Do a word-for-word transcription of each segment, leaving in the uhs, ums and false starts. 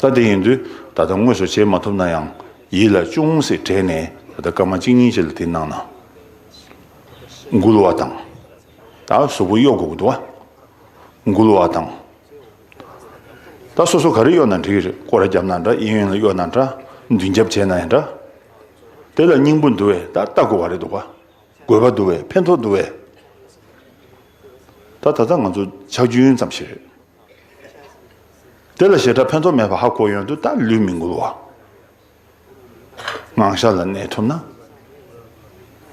ད་དེ་ཡིན་དུས་ད་ལྟ་དངོས་སུ་བྱེད་མ་ཐུབ་ན་ཡང་ཡིད་ལ་ཅུང་ཟད་དྲན་ནས་ད་ལྟ་སྐར་མ་གཅིག་གཉིས་ཅིག་ལ་དེ་གནང་ན། འགུལ་བ་དང་། ད་གཟུགས་པོ་གཡོ་དགོས་ཀྱི་འདུག་བ། འགུལ་བ་དང་། ད་སོ་སོ་ག་རེ་གཡོ་ན་འགྲིག་གི་རེད། སྐོར་ར་བརྒྱབ་ན་འདྲ། གཡས་གཡོན་ལ་གཡོ་ན་འདྲ། མདུན་རྒྱབ་བྱས་ན་ཡང་འདྲ། དེ་ལ་སྙིང་པོ་འདུག་བས་ད་ལྟ་དགོས་པ་རེད་འདུག་བ། དགོས་པ་འདུག་བས་ཕན་ཐོགས་འདུག་བས། ད་ད་ལྟ་ང་ཚོ་ཆག་རྒྱུན་ཙམ་ཞིག་རེད། དེ་ལ་ཞེ་དྲག་ཕན་ཐོགས་མེད་པ་ཧ་གོ་ཡོང་དུས་ད་ལུས་མི་འགུལ་བ། ངང་ཤར་ལ་གནས་ཐུབ་ན།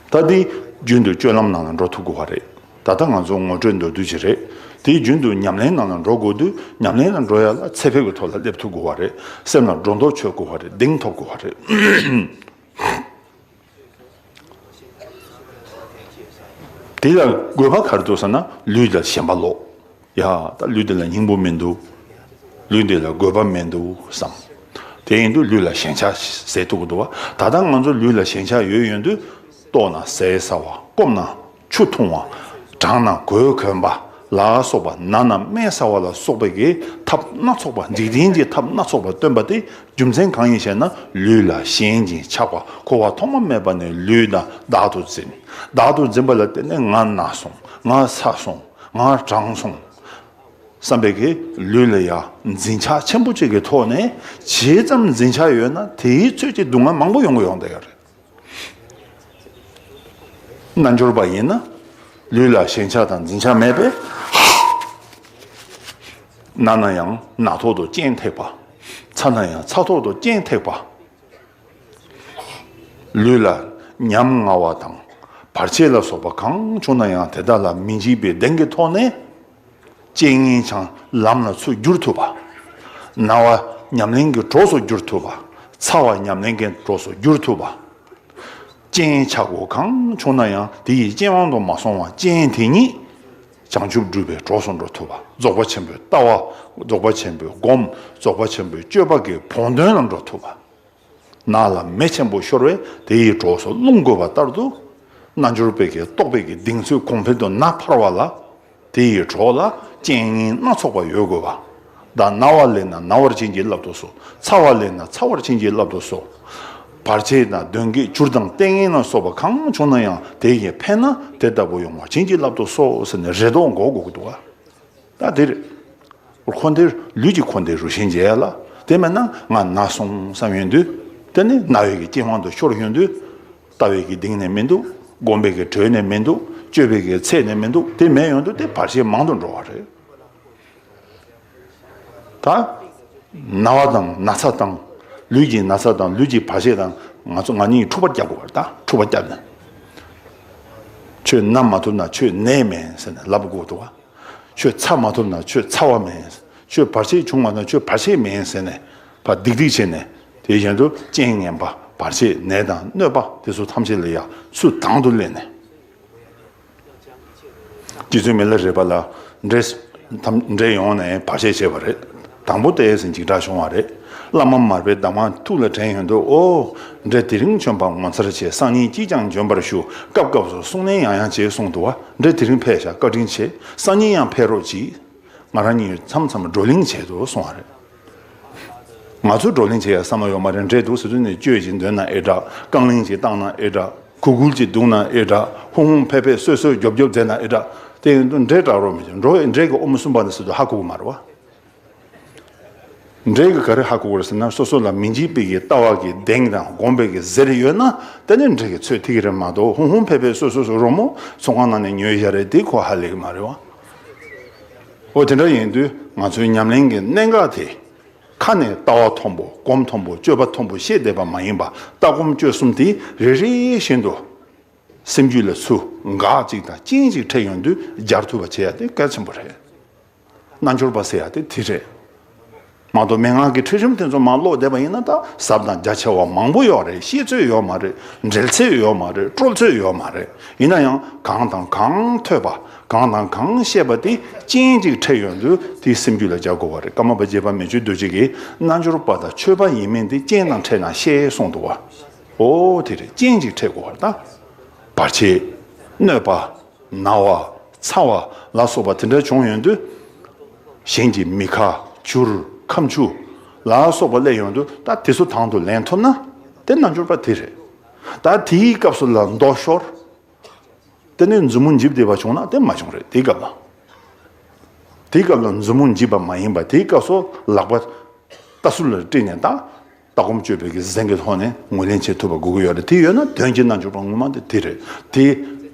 ད་འདི་རྒྱུན་དུ་སྤྱོད་ལམ་ནང་ལ་འགྲོ་ཐུབ་དགོས་པ་རེད། ད་ལྟ་ང་ཚོ་ངོ་སྤྲོད་མདོར་བསྡུས་ཅིག་རེད། དེའི་རྒྱུན་དུ་ཉམས་ལེན་ནང་ལ་འགྲོ་དགོས་དུས་ཉམས་ལེན་ལ་འགྲོ་ཡ་ལ་ཚེ་འཕེལ་གྱི་ཐོག་ལ་སླེབས་ཐུབ་དགོས་པ་རེད། སེམས་ལ་སྒྲོ་འདོགས་ཆོད་དགོས་པ་རེད། གདེང་ཐོབ་དགོས་པ་རེད། དེ་ལ་དགོས་པ་ག་རེ་འདུག་ཟེར་ན་ལུས་ལ་ཞེན་པ་ལོག་ཡ། ད་ལུས་འདི་ལ་སྙིང་པོ་མི་འདུག་ལུས་འདི་ལ་དགོས་པ་མི་འདུག་བསམ། དེ་ཡིན་དུས་ལུས་ལ་ཞེན་ཆགས་ཟེར་ཐུབ་ཀྱི་འདུག་བ། ད་ལྟ་ང་ཚོ་ལུས་ལ་ཞེན་ཆགས་ཡོད་ཡོང་དུས་ལྟོགས་ན་ཟས་ཟ་བ། སྐོམ་ན་ཆུ་འཐུང་བ། གྲང་ན་གོས་གོན་པ་ལ་སོགས་པ། ན་ན་སྨན་ཟ་བ་ལ་སོགས་པའི་གི་ཐབས་སྣ་ཚོགས་པ། འཇིག་རྟེན་གྱི་ཐབས་སྣ་ཚོགས་པ་སྟོན་པ་དེ་རྒྱུ་མཚན་གང་ཡིན་ཞེ་ན་ལུས་ལ་ཞེན་ཅིང་ཆགས་པ་འཁོར་བ་ཐོག་མ་མེད་པ་ནས་ལུས་ལ་བདག་ཏུ་འཛིན། བདག་ཏུ་འཛིན་པ་ལ་བརྟེན་ནས་ང་ན་སོང་། ང་ཚ་སོང་། ང་གྲང་སོང་བསམ་པའི་གི་ལུས་ལ་ཡང་འཛིན་ཆགས་ཆེན་པོ་གཅིག་གི་ཐོག་ནས་ཇི་ཙམ་འཛིན་ཆགས་ཡོད་ན་དེའི་ཚོད་ཀྱི་སྡུག་བསྔལ་མང་པོ་ཡོང་གི་ཡོང་བསྡད་ཡོད་རེད། རྣལ་འབྱོར་པ་ཡིན་ན་ལུས་ལ་ཞེན་ཆགས་དང་འཛིན་ཆགས་མེད་པས། ན་ན་ཡང་ན་ཐོག་ཏུ་སྤྱན་ཐེག་པ། ཚ་ན་ཡང་ཚ་ཐོག་ཏུ་སྤྱན་ཐེག་པ། ལུས་ལ་ཉམ་ང་བ་དང་བར་ཆད་ལ་སོགས་པ་གང་བྱུང་ན་ཡང་དེ་དག་ལ་མི་འཇིགས་པའི་གདེང་གི་ཐོག་ནས་རྐྱེན་ངན་ཆང་ལམ་ལ་ཚུར་བསྒྱུར་ཐུབ་པ། ན་བ་ཉམས་ལེན་གྱི་གྲོགས་སུ་བསྒྱུར་ཐུབ་པ། ཚ་བ་ཉམས་ལེན་གྱི་གྲོགས་སུ་བསྒྱུར་ཐུབ་པ། རྐྱེན་ཆག་སྒོ་གང་བྱུང་ན་ཡང་དེ་ཡི་རྐྱེན་དབང་དུ་མ་སོང་བར་རྐྱེན་དེ་ཉིད་བྱང་ཆུབ་སྒྲུབ་པའི་གྲོགས་སུ་འགྲོ་ཐུབ་པ། རྫོགས་པ་ཆེན་པོའི་ལྟ་བ། རྫོགས་པ་ཆེན་པོའི་སྒོམ། རྫོགས་པ་ཆེན་པོའི་སྤྱོད་པ་གི་བོགས་འདོན་ལ་འགྲོ་ཐུབ་པ། ནགས་ལ་མེ་ཆེན་པོ་ཤོར་བས་དེ་ཡི་གྲོགས་སུ་ལྷུང་དགོས་པ་ལྟར་དུ། རྣལ་འབྱོར་པའི་གི་རྟོགས་པའི་གི་གདེང་ཚོད་གོང་འཕེལ་དུ་ན་འཕར་བ་ལ། དེ་ཡི་གྲོགས་ལ་རྐྱེན་ངན་སྣ་ཚོགས་པ་ཡོད་དགོས་པ། ད་ན་བ་ལེན་ན་ན་བར་བྱིན་གྱིས་བརླབ་ཏུ་གསོལ། ཚ་བ་ལེན་ན་ཚ་བར་བྱིན་གྱིས་བརླབ་ཏུ་གསོལ། བར་ཆད་དང་གདོན་བགེགས་བྱུར་དང་ལྟས་ངན་ལ་སོགས་པ་གང་བྱུང་ན་ཡང་དེ་ཡི་ཕན་ན་དེ་ལྟ་བུ་ཡོང་བར་བྱིན་གྱིས་བརླབ་ཏུ་གསོལ་ཟེར་ནས་རེ་དོགས་འགོག་དགོས་ཀྱི་འདུག་བ། ད་དེ་རེད། འཁོར་འདས་ལུས་ཀྱི་འཁོར་འདས་རུ་ཤན་འབྱེད་ཡ་ལ། དེ་མེད་ན་ང་ན་སོང་བསམ་ཡོང་དུས། དེ་ནི་ན་བའི་གི་རྐྱེན་དབང་དུ་ཤོར་ཡོང་དུས། ལྟ་བའི་གི་གདེང་ནས་མི་འདུག་སྒོམ་པའི་གི་གྲོས་ནས་མི་འདུག་སྤྱོད་པའི་གི་ཚད་ནས་མི་འདུག་དེ་མེད་ཡོང་དུས་དེ་བར་ཆད་མང་དུ་འགྲོ་བ་རེད། ད་ན་བ་དང་ན་ཚ་དང་། ལུས་ཀྱི་ན་ཚ་དང་ལུས་ཀྱི་བར་ཆད་དང་ང་ཚོ་ང་གཉིས་འཁྲུག་པ་རྒྱག་དགོས་པ་རེད། ད་འཁྲུག་པ་རྒྱབ་ནས། ཁྱོད་ན་མ་ཐུབ་ན་ཁྱོད་ནད་མེད་ཟེར་ནས་ལབ་དགོས་འདུག་བ། ཁྱོད་ཚ་མ་ཐུབ་ན་ཁྱོད་ཚ་བ་མེད། ཁྱོད་བར་ཆད་བྱུང་བ་ན་ཁྱོད་བར་ཆད་མེད་ཟེར་ནས་ཕར་སྡིག་སྒྲིག་བྱས་ནས། དེ་བཞིན་དུ་རྐྱེན་ངན་པ་བར་ཆད་ནད་དང་གནོད་པ་དེ་ཚོ་ཐམས་ཅད་ལ་ཡང་ཚུར་དང་དུ་ལེན་ནས། རྗེ་བཙུན་མི་ལ་རས་པ་ལ་འདྲེ་ཐམས་འདྲེ་ཡོང་ནས་བར་ཆད་བྱས་པ་རེད། དང་པོ་དེ་ཟིན་འཇིགས་སྐྲག་བྱུང་བ་རེད། བླ་མ་མར་པའི་གདམས་ངག་ཐུགས་ལ་དྲན་ཡོང་དུས། ཨོ། འདྲེ་དེ་རིང་བྱོན་པ་ངོ་མཚར་ཆེ། སང་ཉིན་ཅིས་ཀྱང་འབྱོན་པར་ཞུ། སྐབས་སྐབས་སུ་གསུང་ནན་ཡང་ཡང་བྱེད་གསུངས་འདུག་བ། འདྲེ་དེ་རིང་ཕེབས་ཤག་བཀའ་དྲིན་ཆེ། སང་ཉིན་ཡང་ཕེབས་རོགས་གྱིས། ང་རང་གཉིས་མཚམས་མཚམས་བགྲོ་གླེང་བྱེད་དོ་གསུང་བ་རེད། ང་ཚོ་བགྲོ་གླེང་བྱེད་ཡ་བསམ་བློ་ཡོད་མ་རེད། འདྲེ་འདུག་ཟེར་དུས་ནས་བཅོས་ཅིག་འདོན་ན་ཨེ་དྲག་རྐང་གླིང་ཅིག་བཏང་ན་ཨེ་དྲག་གུ་གུལ་ཅིག་བརྡུངས་ན་ཨེ་དྲག་ཧུང་ཧུང་ཕེ་ཕེ་སོད་སོད་རྒྱོབ་རྒྱོབ་མཛད་ན་ཨེ་དྲག་དེ་ཡིན་དུས་འདྲེ་སྐྲག་རོགས་མི་བྱེད། འགྲོ་བའི་འདྲེ་གི་དབུ་མ་གསུམ་པ་ནས་ཟེར་དུས་ཧ་གོ་གི་མ་རེད་བ། འདྲེ་གི་ག་རེ་ཧ་གོ་གི་རེད་ཟེར་ན། སོ་སོ་ལ་མི་འཇིགས་པའི་གི་ལྟ་བ་གི་གདེང་དང་སྒོམ་པའི་གི་གཟེར་ཡོད་ན་དེ་ནི་འདྲེ་གི་ཚོད་ཐིག་གི་རེད་མ་གཏོགས། ཧུང་ཧུང་ཕེ་ཕེ་སོད་སོད་སོད་རོགས་མོ་ཚོང་ཁང་ནང་ནས་ཉོས་བཞག་རེད། དེ་ཁོ་ཧ་ལས་གི་མ་རེད་བ། འོ་དེ་འདྲ་ཡིན་དུས་ང་ཚོའི་ཉམས་ལེན་གྱི་གནད་འགག་དེ། ཁ་ནས་ལྟ་བ་མཐོན་པོ་སྒོམ་མཐོན་པོ་སྤྱོད་པ་མཐོན་པོ་བཤད་བསྡད་པ་མ་ཡིན་པ། ལྟ་སྒོམ་སྤྱོད་གསུམ་དེ་རེ་རེ་བཞིན་དུ་སེམས་རྒྱུད་ལ་ཚུར་འགག་ཅིག་དང་རྐྱེན་ཅིག་འཕྲད་ཡོང་དུས་སྦྱར་ཐུབ་པ་བྱེད་ཡ་དེ་གལ་ཆེན་པོ་རེད། རྣལ་འབྱོར་པ་ཟེར་ཡ་དེ་དེ་རེད། མ་གཏོགས་མན་ངག་གི་ཁྲིད་རིམ་དེ་ཚོ་མར་ཀློག་བསྡད་པ་ཡིན་ན་ད་ཟབ་དང་རྒྱ་ཆེ་བ་མང་པོ་ཡོད་རེད། ཤེས་ཚོད་ཡོད་མ་རེད། འགྲེལ་ཚོད་ཡོད་མ་རེད། དཀྲོལ་ཚོད་ཡོད་མ་རེད། ཡིན་ན་ཡང་གང་དང་གང་ཐོས་པ། གང་དང་གང་བཤད་པ་དེ་རྐྱེན་ཅིག་འཕྲད་ཡོང་དུས་དེ་སེམས་རྒྱུད་ལ་སྦྱར་དགོས་པ་རེད། ཀརྨ་པ་རྗེ་དཔལ་མི་ཆོས་རྡོ་རྗེ་གིས་རྣལ་འབྱོར་པ་དང་ཆོས་པ་ཡིན་མིན་དེ་རྐྱེན་དང་འཕྲད་ན་ཤེས་གསུངས་འདུག་བ། འོ་དེ་རེད། རྐྱེན་ཅིག་འཕྲད་དགོས་པ་རེད་ད། བར་ཆད། གནོད་པ། ན་བ། ཚ་བ་ལ་སོགས་པ་དེ་འདྲ་བྱུང་ཡོང་དུས། གཞན་གྱི་མི་ཁ་བྱུར་ཁ་མཆུ། ལ་སོགས་པ་སླེབས་ཡོང་དུས། ད་དེ་ཚོ་དང་དུ་ལེན་ཐུབ་ན་དེ་རྣལ་འབྱོར་པ་དེ་རེད། ད་དེའི་སྐབས་སུ་ལ་མདོ་ཤོར། དེ་ནས་མཛུབ་མོ་འཇིབ་བསྡད་པ་བྱུང་ན་དེ་མ་བྱུང་རེད། དེའི་སྐབས་ལ། དེའི་སྐབས་ལ་མཛུབ་མོ་འཇིབ་པ་མ་ཡིན་པ། དེའི་སྐབས་སུ་ལག་པ་ལྟ་ཚུལ་ལ་དཀྲིས་ནས། ད་ལྟ་སྒོམ་སྤྱོད་པའི་གི་གཟེངས་ཀྱི་ཐོག་ནས་ངོས་ལེན་བྱེད་ཐུབ་པ་དགོས་ཀྱི་ཡོད་རེད། དེ་ཡོད་ན་དོན་གྱི་རྣལ་འབྱོར་པ་ངོ་མ་དེ་དེ་རེད། དེ་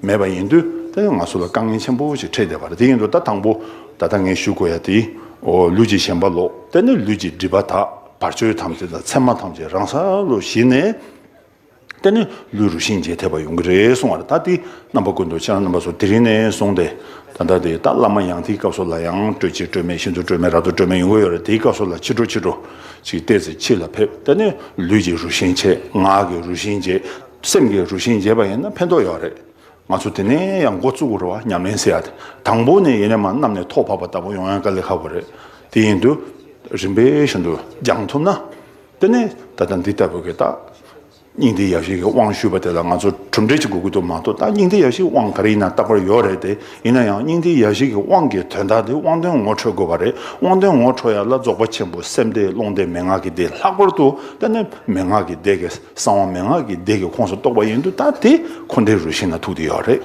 མེད་པ་ཡིན་དུས་དེ་ང་ཚོ་ལ་དཀའ་ངལ་ཆེན་པོ་ཞིག་འཕྲད་བསྡད་པ་རེད། དེ་ཡིན་དུས་ད་དང་པོ་ད་ལྟ་ངས་ཞུ་དགོས་ཡ་དེ། འོ། ལུས་ཀྱི་ཞེན་པ་ལོག་དེ་ནས་ལུས་ཀྱི་སྒྲིབ་པ་དག་བར་ཆད་ཐམས་ཅད་དང་མཚན་མ་ཐམས་ཅད་རང་ས་ལོ་ཞི་ནས། དེ་ནས་ལུས་རུ་ཤན་འབྱེད་ཐེབས་པ་ཡོང་གི་རེད་གསུང་བ་རེད། ད་དེ་རྣམ་པ་ཀུན་ཏུ་ཁྱེད་རང་རྣམ་པ་ཚོ་དེ་རིང་ནས་བཟུང་སྟེ། ད་ལྟ་དེ་ད་བླ་མ་ཡང་དེའི་སྐབས་སུ་ལ་ཡང་སྤྲོས་བཅས་སྤྲོས་མེད། ཤིན་ཏུ་སྤྲོས་མེད། རབ་ཏུ་སྤྲོས་མེད་ཡོང་གི་ཡོད་རེད། དེའི་སྐབས་སུ་ལ་ཕྱི་དྲོ་ཕྱི་དྲོ་ཅིག་ཏོག་ཙམ་ཕྱི་ལ་ཕེབས། དེ་ནས་ལུས་ཀྱི་རུ་ཤན་འབྱེད། ངག་གི་རུ་ཤན་འབྱེད། སེམས་ཀྱི་རུ་ཤན་འབྱེད་པ་ཡིན་ན་ཕན་ཐོགས་ཡོད་རེད། ང་ཚོ་དེ་ནས་ཡང་འགོ་བཙུགས་དགོས་རེད་བ། ཉམས་ལེན་ཟེར་ཡ་དེ། དང་པོ་ནས་ཡིན་ན་མ་བསྣམས་ནས་ཐོག་བབས་པ་ལྟ་བུ་ཡོང་ཡ་དཀའ་ལས་ཁག་པོ་རེད། དེ་ཡིན་དུས་རིམ་པས་བཞིན་དུ་སྦྱང་ཐུབ་ན། དེ་ནས་ད་ལྟ་འདི་ལྟ་བུ་གི་ད་སྙིང་ཐིག་ཡབ་བཞི་གི་དབང་ཞུས་པ་དེ་ལ་ང་ཚོ་གྲུབ་འབྲས་ཅིག་དགོས་ཀྱི་འདུག་མ་གཏོགས། ད་སྙིང་ཐིག་ཡབ་བཞི་དབང་ག་རེ་ཡིན་ན་རྟག་པར་ཡོད་རེད་དེ། ཡིན་ན་ཡང་སྙིང་ཐིག་ཡབ་བཞི་གི་དབང་གི་དོན་དག་དེ་དབང་དོན་ངོ་འཕྲོད་དགོས་པ་རེད། དབང་དོན་ངོ་འཕྲོད་ཡ་ལ་རྫོགས་པ་ཆེན་པོ་སེམས་སྡེ་རླུང་སྡེ་མན་ངག་གི་སྡེ། ལྷག་པར་དུ་དེ་ནས་མན་ངག་གི་སྡེ་གི་གསང་བ་མན་ངག་གི་སྡེ་གི་ཁོངས་སུ་གཏོགས་པ་ཡིན་དུས། ད་དེ་འཁོར་འདས་རུ་ཤན་ལ་ཐུག་བསྡད་ཡོད་རེད།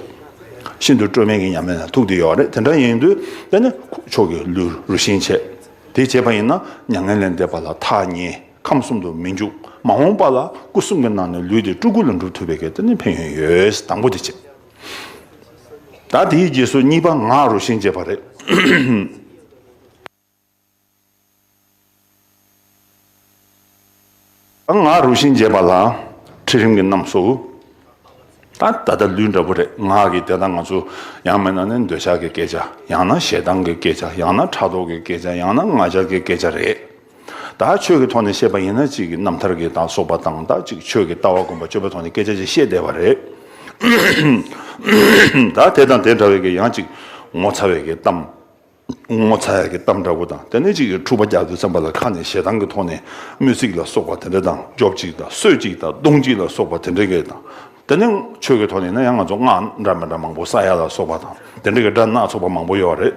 ཤིན་ཏུ་སྤྲོས་མེད་ཀྱི་ཉམས་ལེན་ལ་ཐུག་བསྡད་ཡོད་རེད། དེ་འདྲ་ཡིན་དུས་དེ་ནས་མཆོག་གི་ལུས་རུ་ཤན་འབྱེད། དེ་བྱས་པ་ཡིན་ན་མྱ་ངན་ལས་འདས་པ་ལ་ཐག་ཉེ། ཁམས་གསུམ་དུ་མི་འཇུག་མ་འོངས་པ་ལ་སྐུ་གསུམ་གྱི་ནང་ནས་ལུས་དེ་སྤྲུལ་སྐུ་ལ་འགྲུབ་ཐུབ་པའི་གི་དེ་ནི་ཕན་ཡོན་ཡོད། དང་པོ་དེ་བྱས། ད་དེའི་རྗེས་སུ་གཉིས་པ་ངག་རུ་ཤན་འབྱེད་པ་རེད། ངག་རུ་ཤན་འབྱེད་པ་ལ་ཁྲིད་རིམ་གྱི་རྣམས་སུ། ད་ད་ལྟ་ལུས་འདྲ་པོ་རེད། ངག་གི་དེ་དག་ང་ཚོ་ཡང་མིན་ན་ནི་འདོད་ཆགས་ཀྱི་སྐད་ཆ། ཡང་ན་ཞེ་སྡང་གི་སྐད་ཆ། ཡང་ན་ཕྲག་དོག་གི་སྐད་ཆ། ཡང་ན་ང་རྒྱལ་གྱི་སྐད་ཆ་རེད། ད་ཆོས་ཀྱི་ཐོག་ནས་བཤད་པ་ཡིན་ན། གཅིག་གི་རྣམ་ཐར་གྱི་དང་སོགས་པ་དང་། ད་གཅིག་ཆོས་ཀྱི་ལྟ་བ་སྒོམ་པ་སྤྱོད་པའི་ཐོག་ནས་སྐད་ཆ་ཅིག་བཤད་བསྡད་པ་རེད། ད་དེ་དང་དེ་འདྲ་བའི་གི་ཡང་གཅིག་ངོ་ཚ་བའི་གི་གཏམ། ངོ་ཚ་ཡ་གི་གཏམ་འདྲ་པོ་དང་། དེ་ནས་གཅིག་གི་འཁྲུག་པ་རྒྱག་དུས་ཙམ་པ་ལ་ཁ་ནས་ཞེ་སྡང་གི་ཐོག་ནས་དམོད་ཚིག་ལ་སོགས་པ་དེ་འདྲ་དང་། རྒྱོབ་གཅིག་དང་གསོད་གཅིག་དང་རྡུང་གཅིག་ལ་སོགས་པ་དེ་འདྲ་གི་དང་། དེ་ནས་ཆོས་ཀྱི་ཐོག་ནས་ན་ཡང་ང་ཚོ་སྔགས་འདྲ་མི་འདྲ་མང་པོ་བསག་ཡ་ལ་སོགས་པ་དང་། དེ་འདྲ་གི་སྒྲ་སྣ་ཚོགས་པ་མང་པོ་ཡོད་རེད།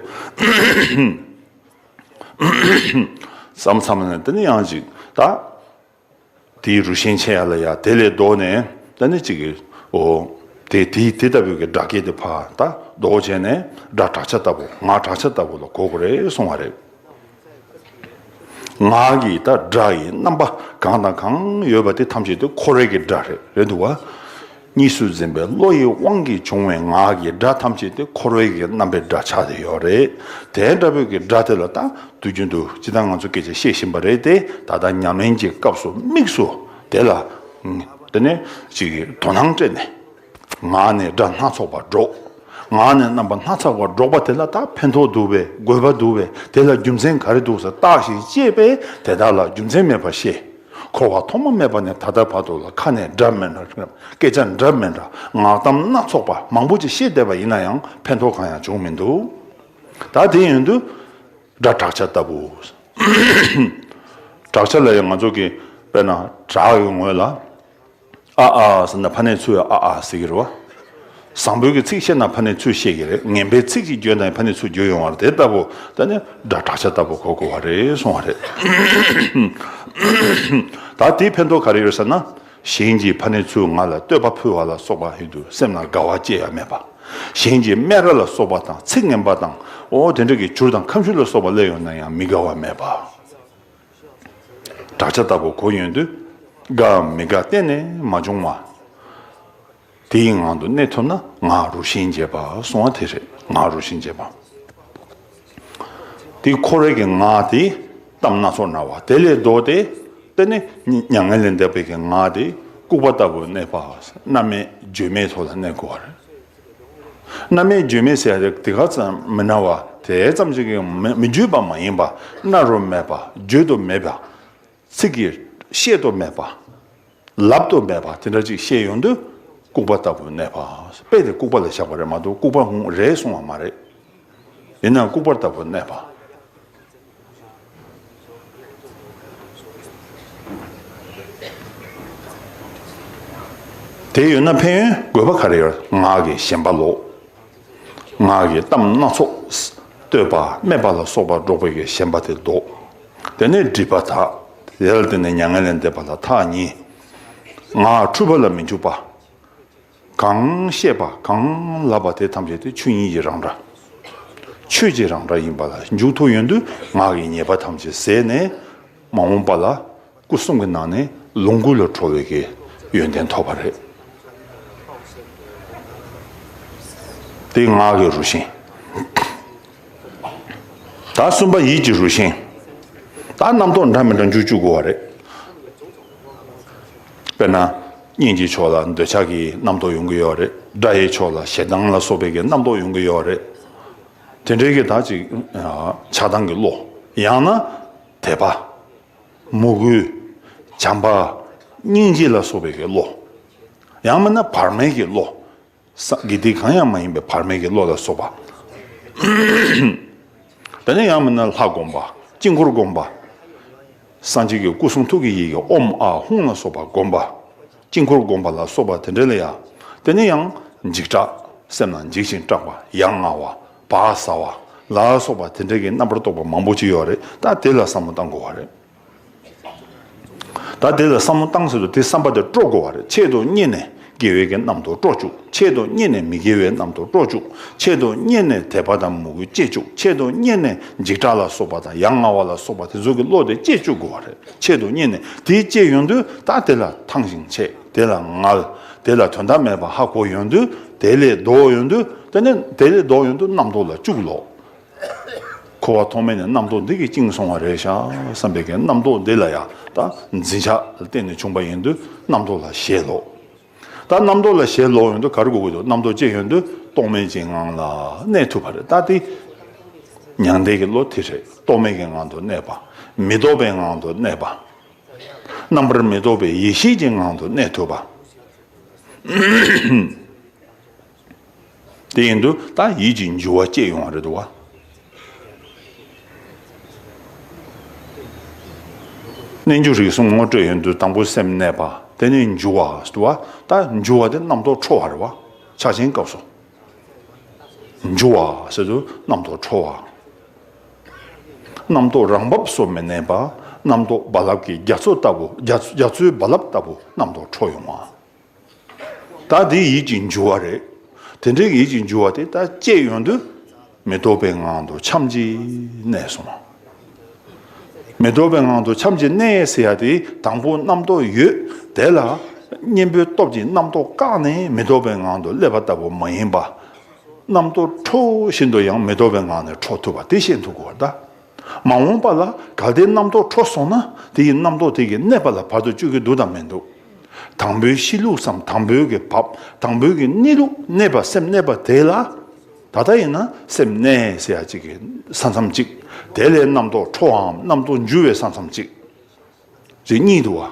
མཚམས་མཚམས་ནས་དེ་ནས་ཡང་ཅིག་ད་དེའི་རུ་ཤན་འབྱེད་ཡ་ལ་ཡ། དེ་ལས་ལྡོག་ནས་དེ་ནས་ཅིག་གི། འོ། དེ་དེ་དེ་ལྟ་བུའི་གི་སྒྲ་སྐད་དེ་ཕར་ད་ལྡོག་བྱས་ནས། སྒྲ་བྲག་ཆ་ལྟ་བུ། ངག་བྲག་ཆ་ལྟ་བུ་ལ་གོ་དགོས་རེད་གསུང་བ་རེད། ངག་གི་ད་སྒྲ་ཡི་རྣམ་པ་གང་དང་གང་ཡོད་པ་དེ་ཐམས་ཅད་དེ་འཁོར་བའི་གི་སྒྲ་རེད། རེད་འདུག་བ། གཉིས་སུ་འཛིན་པའི་བློ་ཡི་དབང་གིས་བྱུང་བའི་ངག་གི་སྒྲ་ཐམས་ཅད་དེ་འཁོར་བའི་གི་རྣམ་པའི་སྒྲ་ཆགས་བསྡད་ཡོད་རེད། དེ་འདྲ་བའི་གི་སྒྲ་དེ་ལ་ད་དུས་རྒྱུན་དུ་ཇི་ལྟར་ང་ཚོ་སྐད་ཆ་བཤད་བཞིན་པ་རེད་དེ། ད་ལྟ་ཉམས་ལེན་གྱི་སྐབས་སུ་དམིགས་སུ་དེ་ལ། དེ་ནས་ཅིག་གི་དོ་སྣང་སྤྲད་ནས། ངག་ནས་སྒྲ་སྣ་ཚོགས་པ་སྒྲོག་ངག་ནས་རྣམ་པ་སྣ་ཚོགས་པ་སྒྲོག་པ་དེ་ལ་ད་ཕན་ཐོགས་འདུག་པས། དགོས་པ་འདུག་པས། དེ་ལ་རྒྱུ་མཚན་ག་རེ་འདུག་ཟེར་བརྟག་ཞིང་དཔྱད་པས་དེ་དག་ལ་རྒྱུ་མཚན་མེད་པར་བཤད། འཁོར་བ་ཐོག་མ་མེད་པ་ནས་ད་ལྟ་བར་དུ་ལ་ཁ་ནས་སྒྲ་མི་འདྲ། སྐད་ཆ་འདྲ་མི་འདྲ། ངག་གཏམ་སྣ་ཚོགས་པ་མང་པོ་ཅིག་བཤད་བསྡད་པ་ཡིན་ན་ཡང་ཕན་ཐོགས་གང་ཡང་བྱུང་མི་འདུག་ད་དེ་ཡིན་དུས། སྒྲ་བྲག་ཆ་ལྟ་བུ། བྲག་ཆ་ལ་ཡང་ང་ཚོ་གི་དཔེར་ན་བྲག་གི་ངོས་ལ་ཨ་ཨ་ཟེར་ན་ཕ་ནས་ཚུར་ཨ་ཨ་ཟེར་གི་རེད་བ། བཟང་པོའི་གི་ཚིག་བཤད་ན་ཕ་ནས་ཚུར་བཤད་གི་རེད། ངན་པའི་ཚིག་ཅིག་བརྗོད་ན་ཕ་ནས་ཚུར་བརྗོད་ཡོང་བ་རེད། དེ་ལྟ་བུ་ད་ནི་སྒྲ་བྲག་ཆ་ལྟ་བུ་གོ་དགོས་བ་རེད་གསུང་བ་རེད། ད་དེའི་ཕན་ཐོགས་ག་རེ་ཡོད་ཟེར་ན། གཞན་གྱིས་ཕ་ནས་ཚུར་ང་ལ་བསྟོད་པ་ཕུལ་བ་ལ་སོགས་པ་ཡིན་དུས་སེམས་ལ་དགའ་བ་སྐྱེ་ཡ་མེད་པ། གཞན་གྱི་སྨད་ར་ལ་སོགས་པ་དང་ཚིག་ངན་པ་དང་། འོ་དེ་འདྲ་གི་བྱུར་དང་ཁ་མཆུ་ལ་སོགས་པ་སླེབས་ཡོང་ན་ཡང་མི་དགའ་བ་མེད་པ། བྲག་ཆ་ལྟ་བུ་གོ་ཡོང་དུས་དགའ་མི་དགའ་གཏན་ནས་མ་བྱུང་བ། དེའི་ངང་དུ་གནས་ཐུབ་ན་ངག་རུ་ཤན་འབྱེད་པ་གསུང་བ་དེ་རེད། ངག་རུ་ཤན་འབྱེད་པ། དེ་འཁོར་བའི་གི་ངག་དེ་གཏམ་སྣ་ཚོགས་སྨྲ་བ། དེ་ལས་ལྡོག་སྟེ་དེ་ནི་མྱ་ངན་ལས་འདས་པའི་གི་ངག་དེ་ལྐུགས་པ་ལྟ་བུ་གནས་པ། རྣམ་མེད་བརྗོད་མེད་ཐོག་ལ་གནས་དགོས་པ་རེད། རྣམ་མེད་བརྗོད་མེད་ཟེར་ཡ་དེ་ག་ཙམ་མི་སྨྲ་བ་དེ་ཙམ་ཞིག་གི་མི་མི་བརྗོད་པ་མ་ཡིན་པ། སྨྲ་རུ་མེད་པ། བརྗོད་དུ་མེད་པ། ཚིག་གིས་བཤད་དུ་མེད་པ། ལབ་ཏུ་མེད་པ་དེ་འདྲ་ཅིག་བཤད་ཡོང་དུས་ལྐུགས་པ་ལྟ་བུ་གནས་པ། དཔེ་དེ་ལྐུགས་པ་ལ་བཞག་པ་རེད་མ་གཏོགས་ལྐུགས་པ་ཧུང་རེད་གསུང་བ་མ་རེད། ཡིན་ནའང་ལྐུགས་པ་ལྟ་བུ་གནས་པ། དེ་ཡོད་ན་ཕན་ཡོན་དགོས་པ་ག་རེ་ཡོད། ངག་གི་ཞེན་པ་ལོག་ངག་གི་གཏམ་སྣ་ཚོགས། བསྟོད་པ་སྨད་པ་ལ་སོགས་པ་སྒྲོག་པའི་གི་ཞེན་པ་དེ་ལྡོག་དེ་ནས་སྒྲིབ་པ་དག་དེ་ལ་བརྟེན་ནས་མྱ་ངན་ལས་འདས་པ་ལ་ཐག་ཉེ། ངག་འཁྲུལ་པ་ལ་མི་འཇུག་པ། གང་བཤད་པ་གང་ལབ་པ་དེ་ཐམས་ཅད་དེ་ཆོས་ཉིད་ཀྱི་རང་སྒྲ། ཆོས་ཀྱི་རང་སྒྲ་ཡིན་པ་ལ་འཇུག་ཐུབ་ཡོང་དུས་ངག་གི་ཉེས་པ་ཐམས་ཅད་ཟད་ནས། མ་འོངས་པ་ལ་སྐུ་གསུམ་གྱི་ནང་ནས་ལོངས་སྐུ་ལ་གྲོལ་བའི་གི་ཡོན་ཏན་ཐོབ་པ་རེད། དེ་ངག་གི་རུ་ཤན། ད་གསུམ་པ་ཡིད་ཀྱི་རུ་ཤན། ད་རྣམ་རྟོག་འདྲ་མི་འདྲ་འཇུག་བཅུག་དགོས་པ་རེད། དཔེར་ན། གཉེན་གྱི་ཕྱོགས་ལ་འདོད་ཆགས་ཀྱི་རྣམ་རྟོག་ཡོང་གི་ཡོད་རེད། དགྲ་ཡི་ཕྱོགས་ལ་ཞེ་སྡང་ལ་སོགས་པའི་གི་རྣམ་རྟོག་ཡོང་གི་ཡོད་རེད། དེ་འདྲའི་གི་ད་ཅིག་ཆགས་སྡང་གི་བློ། ཡང་ན་དད་པ། མོས་གུས། བྱམས་པ། སྙིང་རྗེ་ལ་སོགས་པའི་གི་བློ། ཡང་མིན་ན་བར་མའི་གི་བློ། ས་དགེ་སྡིག་གང་ཡང་མ་ཡིན་པའི་བར་མའི་གི་བློ་ལ་སོགས་པ། དེ་ནས་ཡང་མིན་ན་ལྷ་བསྒོམ་པ། དཀྱིལ་འཁོར་བསྒོམ་པ། སངས་རྒྱས་ཀྱི་སྐུ་གསུང་ཐུགས་ཀྱི་ཡི་གེ་ཨོཾ་ཨཱཿཧཱུྃ་ལ་སོགས་པ་བསྒོམ་པ། དཀྱིལ་འཁོར་བསྒོམ་པ་ལ་སོགས་པ་དེ་འདྲ་ལ་ཡང་། དེ་ནས་ཡང་འཇིགས་སྐྲག་སེམས་ལ་འཇིགས་ཤིང་སྐྲག་པ། ཡ་ང་བ། བག་ཟ་བ་ལ་སོགས་པ་དེ་འདྲ་གི་རྣམ་པར་རྟོག་པ་མང་པོ་ཅིག་ཡོད་རེད། ད་དེ་ལ་བསམ་བློ་བཏང་དགོས་པ་རེད། ད་དེ་ལ་བསམ་བློ་བཏང་ཟེར་དུས་དེ་བསམ་པ་དེ་སྤྲོ་དགོས་པ་རེད། ཆེད་དུ་གཉེར་ནས་དགེ་བའི་གི་རྣམ་རྟོག་སྤྲོ་བཅུག་ཆེད་དུ་གཉེར་ནས་མི་དགེ་བའི་རྣམ་རྟོག་སྤྲོ་བཅུག་ཆེད་དུ་གཉེར་ནས་དད་པ་དང་མོས་གུས་སྐྱེ་བཅུག་ཆེད་དུ་གཉེར་ནས་འཇིགས་སྐྲག་ལ་སོགས་པ་དང་ཡ་ང་བ་ལ་སོགས་པ་དེ་ཚོ་གི་བློ་དེ་སྐྱེ་བཅུག་དགོས་པ་རེད། ཆེད་དུ་གཉེར་ནས་དེ་སྐྱེ་ཡོང་དུས་ད་དེ་ལ་ཐང་ཞིང་ཆད། དེ་ལ་ངལ། དེ་ལ་དོན་དག་མེད་པ་ཧ་གོ་ཡོང་དུས་དེ་ལས་ལྡོག་ཡོང་དུས། དེ་ནས་དེ་ལས་ལྡོག་ཡོང་དུས་རྣམ་རྟོག་ལ་བཅུག་ལོ། འཁོར་བ་ཐོག་མེད་ནས་རྣམ་རྟོག་འདི་གིས་བཅིངས་སོང་བ་རེད་ཤག་བསམ་པའི་གི་རྣམ་རྟོག་འདི་ལ་ཡང་ད་འཛིན་ཆགས་ལ་བརྟེན་ནས་བྱུང་བ་ཡིན་དུས་རྣམ་རྟོག་ལ་ཞེན་ལོག་ད་རྣམ་རྟོག་ལ་ཞེན་ལོག་ཡོང་དུས་ག་རེ་དགོས་ཀྱི་འདུག་རྣམ་རྟོག་སྐྱེ་ཡོང་དུས་རྟོག་མེད་ཀྱི་ངང་ལ་གནས་ཐུབ་པ་རེད། ད་དེ་མྱང་འདས་ཀྱི་བློ་དེ་རེད། རྟོག་མེད་ཀྱི་ངང་དུ་གནས་པ། མི་ལྡོག་པའི་ངང་དུ་གནས་པ། རྣམ་པར་མི་རྟོག་པའི་ཡེ་ཤེས་ཀྱི་ངང་དུ་གནས་ཐུབ་པ། དེ་ཡིན་དུས་ད་ཡིད་ཀྱི་འགྱུ་བ་སྐྱེ་ཡོང་བ་རེད་འདུག་བ། རྣལ་འབྱོར་རིགས་གསུམ་ངོ་སྤྲོད་ཡོང་དུས་དང་པོ་སེམས་གནས་པ། དེ་ནས་འགྱུ་བ་ཟེར་བ། ད་འགྱུ་བ་དེ་རྣམ་རྟོག་འཕྲོ་བ་རེད་བ། ཕྱག་ཆེན་སྐབས་སུ། འགྱུ་བ་ཟེར་དུས་རྣམ་རྟོག་འཕྲོ་བ། རྣམ་རྟོག་རང་བབས་སུ་མི་གནས་པ། རྣམ་རྟོག་རྦ་རླབས་ཀྱི་རྒྱ་མཚོ་ལྟ་བུ། རྒྱ་རྒྱ་མཚོའི་རྦ་རླབས་ལྟ་བུ་རྣམ་རྟོག་འཕྲོ་ཡོང་བ། ད་དེ་ཡིད་ཀྱི་འགྱུ་བ་རེད། དེ་འདྲའི་ཡིད་ཀྱི་འགྱུ་བ་དེ་ད་སྐྱེས་ཡོང་དུས་མི་ལྡོག་པའི་ངང་དུ་འཆམ་གྱིས་གནས་སོང་། མི་ལྡོག་པའི་ངང་དུ་འཆམ་གྱིས་གནས་ཟེར་ཡ་དེ་དང་པོ་རྣམ་རྟོག་ཡོད། དེ་ལ་གཉེན་པོའི་སྟོབས་ཀྱིས་རྣམ་རྟོག་བཀག་ནས་མི་ལྡོག་པའི་ངང་དུ་སླེབས་པ་ལྟ་བུ་མ་ཡིན་པ། རྣམ་རྟོག་འཕྲོ་བཞིན་དུ་ཡང་མི་ལྡོག་པའི་ངང་ནས་འཕྲོ་ཐུབ་པ་དེ་ཤེས་ཐུབ་དགོས་པ་ད། མ་འོངས་པ་ལ་གལ་ཏེ་རྣམ་རྟོག་འཕྲོ་སོང་ན་དེ་ཡི་རྣམ་རྟོག་དེ་གིས་གནས་པ་ལ་བར་དུ་གཅོད་ཀྱི་འདུག་དང་མི་འདུག་དང་པོའི་གཤིས་ལུགས་སམ་དང་པོའི་གི་བབ་དང་པོའི་གི་གནས་ལུགས་གནས་པ་སེམས་གནས་པ་དེ་ལ། ད་ལྟ་ཡིན་ན་སེམས་གནས་ཟེར་ཡ་གཅིག་གི་ས་མཚམས་གཅིག་དེ་ལས་རྣམ་རྟོག་འཕྲོའམ་རྣམ་རྟོག་འགྱུ་བའི་ས་མཚམས་གཅིག་ཅེས་གཉིས་འདུག་བ།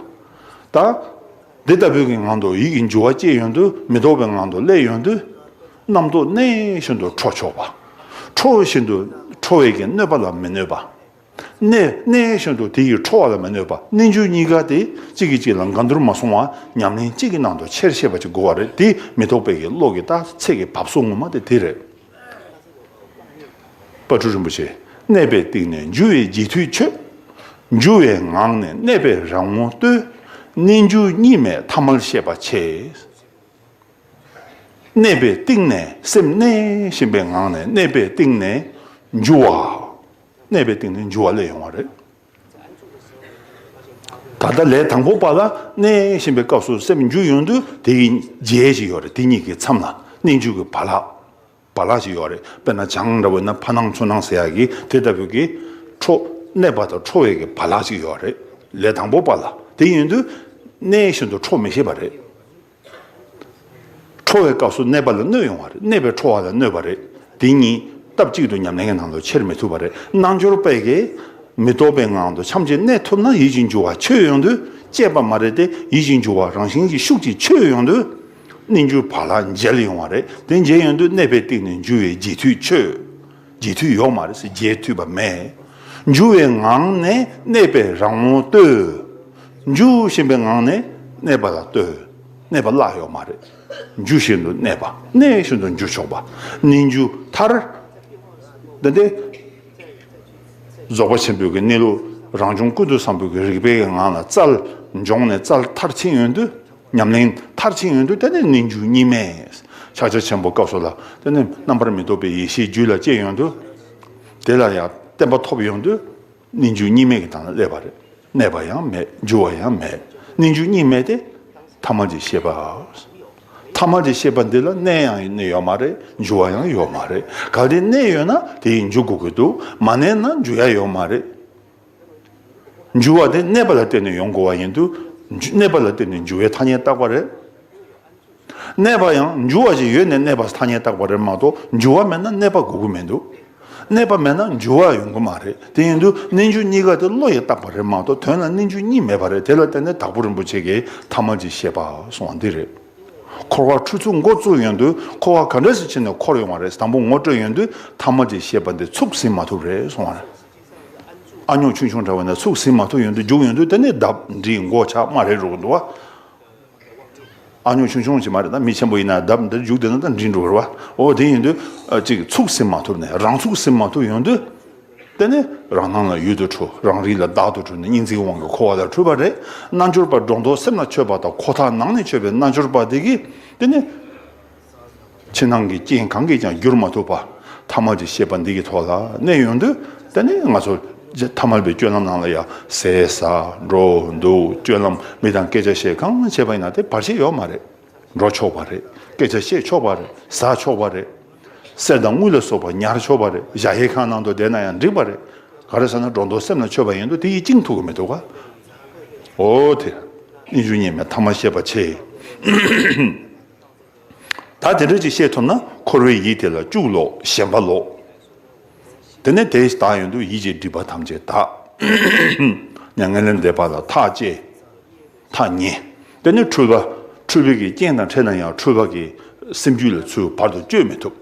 ད། འདི་ལྟ་བུའི་གི་ངང་དུ་ཡིད་ཀྱི་འགྱུ་བ་སྐྱེ་ཡོང་དུས་མི་ལྡོག་པའི་ངང་དུ་སླེབས་ཡོང་དུས། རྣམ་རྟོག་གནས་བཞིན་དུ་འཕྲོ་ཆོག་པ། འཕྲོ་བཞིན་དུ་འཕྲོ་བའི་གི་གནོད་པ་ལ་མི་གནོད་པ། གནས་གནས་བཞིན་དུ་དེ་ཡི་འཕྲོ་བ་ལ་མི་གནོད་པ། གནས་འགྱུ་གཉིས་ཀ་དེ་གཅིག་གིས་གཅིག་ལ་འགལ་འདུར་མ་སོང་བ་ཉམས་ལེན་གཅིག་གི་ནང་དུ་ཆེར་བཤད་པ་ཅིག་དགོས་པ་རེད། དེ་མི་ལྡོག་པའི་གི་བློ་གི་ད་ཚད་ཀྱི་བབས་སོ་ངོ་མ་དེ་དེ་རེད། དཔལ་སྤྲུལ་རིན་པོ་ཆེ། གནས་པའི་སྟེང་ནས་འགྱུ་བའི་རྗེས་མཐུད་ཆོས། འགྱུ་བའི་ངང་ནས་གནས་པའི་རང་ངོ་ལྟོས། གནས་འགྱུ་གཉིས་མེད་ཐ་མལ་ཤེས་པ་ཆེ། གནས་པའི་སྟེང་ནས་སེམས་གནས་བཞིན་པའི་ངང་ནས་གནས་པའི་སྟེང་ནས་འགྱུ་བ། གནས་པའི་སྟེང་ནས་འགྱུ་བ་སླེབས་ཡོང་བ་རེད། ད་ལྟ་ལས་དང་པོ་པ་ལ་གནས་བཞིན་པའི་སྐབས་སུ་སེམས་འགྱུ་ཡོང་དུས་དེ་ཡི་རྗེས་ཤིག་ཡོད་རེད། དེ་གཉིས་ཀྱི་མཚམས་ལ་གནས་འགྱུ་གི་བར་ལ། བར་ལ་ཞིག་ཡོད་རེད། དཔེར་ན་བྱང་འདྲ་བོ་ཡིན་ན་ཕ་ནང་ཚུ་ནང་ཟེར་ཡག་གི་དེ་ལྟ་བུའི་གི་འཕྲོ་གནས་པ་དང་འཕྲོ་བའི་གི་བར་ལ་ཞིག་ཡོད་རེད། ལས་དང་པོ་པ་ལ་དེ་ཡིན་དུས་གནས་བཞིན་དུ་འཕྲོ་མི་ཤེས་པ་རེད། འཕྲོ་བའི་སྐབས་སུ་གནས་པ་ལ་གནོད་ཡོང་བ་རེད། གནས་པའི་འཕྲོ་བ་ལ་གནོད་པ་རེད། དེ་གཉིས་སྟབས་གཅིག་ཏུ་ཉམས་ལེན་གྱི་ནང་དུ་འཁྱེར་མི་ཐུབ་པ་རེད། རྣལ་འབྱོར་པས་ཀྱི་མི་རྟོག་པའི་ངང་དུ་འཆམ་གྱིས་གནས་ཐུབ་ན་ཡིད་ཀྱི་འགྱུ་བ་ཆོད་ཡོང་དུས་སྐྱེས་པ་མ་རེད་དེ། ཡིད་ཀྱི་འགྱུ་བ་རང་བཞིན་གྱི་ཤུགས་ཀྱིས་ཆོད་ཡོང་དུས། གནས་འགྱུ་བར་ལ་འཇལ་ཡོང་བ་རེད། དེ་འཇལ་ཡོང་དུས་གནས་པའི་སྟེང་ནས་འགྱུ་བའི་རྗེས་མཐུད་ཆོད། རྗེས་མཐུད་ཡོད་མ་རེད་ཟེར། རྗེས་མཐུད་པ་མེད། འགྱུ་བའི་ངང་ནས་གནས་པའི་རང་ངོ་ལྟོས། འགྱུ་བཞིན་པའི་ངང་ནས་གནས་པ་ལ་ལྟོས། གནས་པ་བརླག་ཡོད་མ་རེད། འགྱུ་བཞིན་དུ་གནས་པ། གནས་བཞིན་དུ་འགྱུ་ཆོག་པ། གནས་འགྱུ་མཐར། འདི་འདི། རྫོགས་པ་ཆེན་པོའི་གི་གནས་ལུགས་ རང་བྱུང་ཀུན་ཏུ་བཟང་པོའི་གི་རིག་པའི་གི་ངང་ལ་རྩལ་སྦྱོང་ནས་རྩལ་མཐར་ཕྱིན་ཡོང་དུས། ཉམས་ལེན་མཐར་ཕྱིན་ཡོང་དུས་དེ་ནི་རྣལ་འབྱོར་གཉིས་མེད། ཕྱག་རྒྱ་ཆེན་པོ་སྐབས་སུ་ལ་དེ་ནི་རྣམ་པར་མི་རྟོག་པའི་ཡེ་ཤེས་རྒྱུད་ལ་སྐྱེས་ཡོང་དུས། དེ་ལ་ཡང་བརྟན་པ་ཐོབ་ཡོང་དུས། རྣལ་འབྱོར་གཉིས་མེད་ཀྱི་སྟེང་ལ་སླེབས་པ་རེད། གནས་པ་ཡང་མེད། འགྱུར་བ་ཡང་མེད། རྣལ་འབྱོར་གཉིས་མེད་དེ། ཐ་མལ་གྱི་ཤེས་པ། ཐ་མལ་གྱི་ཤེས་པ་འདི་ལ་གནས་ཡང་གནས་ཡོད་མ་རེད། འགྱུར་བ་ཡང་ཡོད་མ་རེད། གལ་ཏེ་གནས་ཡོད་ན་དེ་ཡིས་འགྱུར་དགོས་ཀྱི་འདུག་མ་གནས་ན་འགྱུར་ཡ་ཡོད་མ་རེད། འགྱུར་བ་དེ་གནས་པ་ལ་བརྟེན་ནས་ཡོང་དགོས་པ་ཡིན་དུས། གནས་པ་ལ་བརྟེན་ནས་འགྱུར་བའི་ཐ་སྙད་བཏགས་པ་རེད། གནས་པ་ཡང་འགྱུར་བ་ཞིག་ཡོད་ནས་གནས་པ་ཐ་སྙད་བཏགས་པ་རེད་མ་གཏོགས། འགྱུར་བ་མེད་ན་གནས་པ་དགོས་ཀྱི་མི་འདུག་གནས་པ་མེད་ན་འགྱུར་བ་ཡོང་གི་མ་རེད། དེ་ཡིན་དུས་རྣལ་འབྱོར་གཉིས་ཀ་དེ་བློ་ཡིས་བཏགས་པ་རེད་མ་གཏོགས། དོན་ལ་རྣལ་འབྱོར་གཉིས་མེད་པ་རེད། དེ་ལ་བརྟེན་ནས་དྭགས་པོ་རིན་པོ་ཆེ་གིས་ཐ་མལ་གྱི་ཤེས་པ་གསུངས་པ་འདི་རེད། འཁོར་བ་འཁྲུལ་ཚུགས་འགོ་བཙུགས་ཡོང་དུས། འཁོར་བ་ག་འདྲ་ཞིག་བྱས་ནས་འཁོར་ཡོང་བ་རེད། དང་པོ་ངོ་སྤྲོད་ཡོང་དུས་ཐ་མལ་གྱི་ཤེས་པ་འདི་ཚུགས་ཟིན་མ་ཐུབ་རེད་གསུངས་པ་རེད། ཨ་ཉོག་ཆུང་ཆུང་འདྲ་བོ་ན་ཚུགས་ཟིན་མ་ཐུབ་ཡོང་དུས། རྒྱུག་ཡོང་དུས་དེ་ནི་ལྡབ་འགྲིལ་མགོ་ཆག་དམའ་རེ་འགྲོ་གི་འདུག་བ། ཨ་ཉོག་ཆུང་ཆུང་ཞིག་མ་རེད། ད་མི་ཆེན་པོ་ཡིན་ན་ལྡབ་འདིར་རྒྱུག་བསྡད་ན་ད་འགྲིལ་འགྲོ་གི་རེད་བ། འོ་དེ་ཡིན་དུས་ཨ་ཅིག་ཚུགས་ཟིན་མ་ཐུབ་ནས། རང་ཚུགས་ཟིན་མ་ཐུབ་ཡོང་དུས། དེ་ནི་རང་སྣང་ལ་ཡུལ་དུ་འཁྲུལ། རང་རིག་ལ་བདག་ཏུ་འཁྲུལ་ནས་གཉིས་འཛིན་དབང་གིས་འཁོར་བ་ལ་འཁྲུལ་པ་རེད། རྣལ་འབྱོར་པ་སྒྲོ་འདོགས་སེམས་ལ་ཆོད་པ་དང་། ཁོ་ཐག་ནང་ནས་ཆོད་པའི་རྣལ་འབྱོར་པ་དེ་གིས་དེ་ནི། ཕྱི་ནང་གི་རྐྱེན་གང་གིས་ཀྱང་བསྒྱུར་མ་ཐུབ་པ། ཐ་མལ་གྱི་ཤེས་པ་འདི་གི་ཐོག་ལ་གནས་ཡོང་དུས། དེ་ནི་ང་ཚོ་ཐ་མལ་པའི་སྤྱོད་ལམ་ནང་ལ་ཡང་ཟས་ཟ། འགྲོ་འདུག་སྤྱོད་ལམ། མི་དང་སྐད་ཆ་བཤད་གང་བྱས་པ་ཡིན་ན་དེ་བར་ཆད་ཡོད་མ་རེད། འགྲོ་ཆོག་པ་རེད། སྐད་ཆ་བཤད་ཆོག་པ་རེད། ཟ་ཆོག་པ་རེད། གསེར་དང་དངུལ་ལ་སོགས་པ་ཉར་ཆོག་པ་རེད། གཞལ་ཡས་ཁང་ནང་དུ་བསྡད་ན་ཡང་འགྲིག་པ་རེད། ག་རེ་ཟེར་ན་སྒྲོ་འདོགས་སེམས་ལ་ཆོད་པ་ཡིན་དུས་དེ་ཡིས་བཅིངས་ཐུབ་ཀྱི་མི་འདུག་ག་འོ་དེ་རྣལ་འབྱོར་གཉིས་མེད་ཐ་མལ་ཤེས་པ་ཆེ། ད་དེ་འདྲ་ཅིག་ཤེས་ཐུབ་ན། འཁོར་བའི་ཡིད་དེ་ལ་སྐྱུག་ལོག་ཞེན་པ་ལོག་དེ་ནས་དེ་དག་ཡོང་དུས་ཡིད་ཀྱི་སྒྲིབ་པ་ཐམས་ཅད་དག་མྱ་ངན་ལས་འདས་པ་ལ་ཐག་བཅད། ཐག་ཉེ། དེ་ནས་འཁྲུལ་པ། འཁྲུལ་པའི་གི་རྐྱེན་དང་འཕྲད་ན་ཡང་འཁྲུལ་པ་གི་སེམས་རྒྱུད་ལ་ཚུར་བར་དུ་གཅོད་མི་ཐུབ།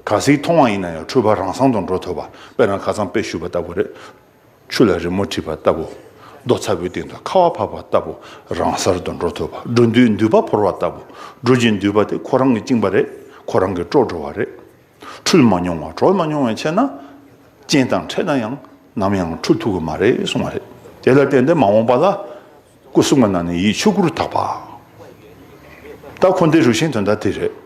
ག་ཚོད་མཐོང་བ་ཡིན་ན་ཡང་འཁྲུལ་པ་རང་སང་དུ་འགྲོ་ཐུབ་པ། དཔེར་ན་ཁ་སང་དཔེ་ཞུས་པ་ལྟ་བུ་རེད། ཆུ་ལ་རི་མོ་བྲིས་པ་ལྟ་བུ། རྡོ་ཚ་པོའི་སྟེང་དུ་ཁ་བ་བབས་པ་ལྟ་བུ། རང་སར་དུ་འགྲོ་ཐུབ་པ། འགྲོ་འདུལ་འདུས་པ་བོར་བ་ལྟ་བུ། འགྲོ་བཞིན་འདུས་པ་དེ་ཁོ་རང་གིས་བཅིངས་པ་རེད། ཁོ་རང་གིས་དཀྲོག་འགྲོ་བ་རེད། འཁྲུལ་མ་མྱོང་བ། གྲོལ་མ་མྱོང་བའི་ཕྱིར་ན། རྐྱེན་དང་འཕྲད་ན་ཡང་ནམ་ཡང་འཁྲུལ་ཐུབ་ཀྱི་མ་རེད་གསུངས་པ་རེད། དེ་ལ་བརྟེན་ཏེ་མ་འོངས་པ་ལ། སྐུ་གསུམ་གྱི་ནང་ནས་ཡིད་ཆོས་སྐུར་དག་པ། ད་འཁོར་འདས་རུ་ཤན་དོན་དག་དེ་རེད།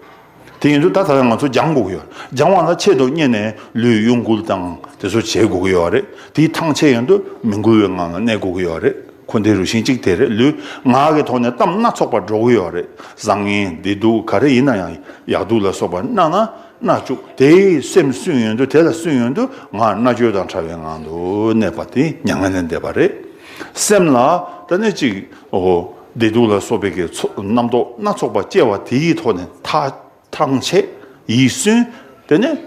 དེ་ཡིན་དུས་ད་ད་ལྟ་ང་ཚོ་སྦྱང་དགོས་ཀྱི་ཡོད། སྦྱང་བ་ལ་ཆེད་དུ་གཉེར་ནས་ལུས་གཡོ་འགུལ་དང་དེ་ཚོ་བྱེད་དགོས་ཀྱི་ཡོད་རེད། དེའི་ཐང་ཆད་ཡོང་དུས་མི་འགུལ་བའི་ངང་ལ་གནས་དགོས་ཀྱི་ཡོད་རེད། འཁོར་འདས་རུ་ཤན་གཅིག་དེ་རེད། ལུས་ངག་གི་ཐོག་ནས་གཏམ་སྣ་ཚོགས་པ་སྒྲོག་གི་ཡོད་རེད། བཟང་ངན་བདེ་སྡུག་ག་རེ་ཡིན་ན་ཡང་ཡག་སྡུག་ལ་སོགས་པ་སྣ་ན་སྣ་བཅུག་དེའི་སེམས་སུན་ཡོང་དུས། དེ་ལ་སུན་ཡོང་དུས་ངག་མནར་གཅོད་དང་བྲལ་བའི་ངང་དུ་གནས་པ་དེ་མྱ་ངན་ལས་འདས་པ་རེད། སེམས་ལ་ད་ནི་གཅིག་འོ་བདེ་སྡུག་ལ་སོགས་པའི་གི་ཚོ་རྣམ་རྟོག་སྣ་ཚོགས་པ་སྐྱེ་བ་དེའི་ཐོག་ནས་ཐ་ཐང་ཆད་ཡིད་སུན། དེ་ནས་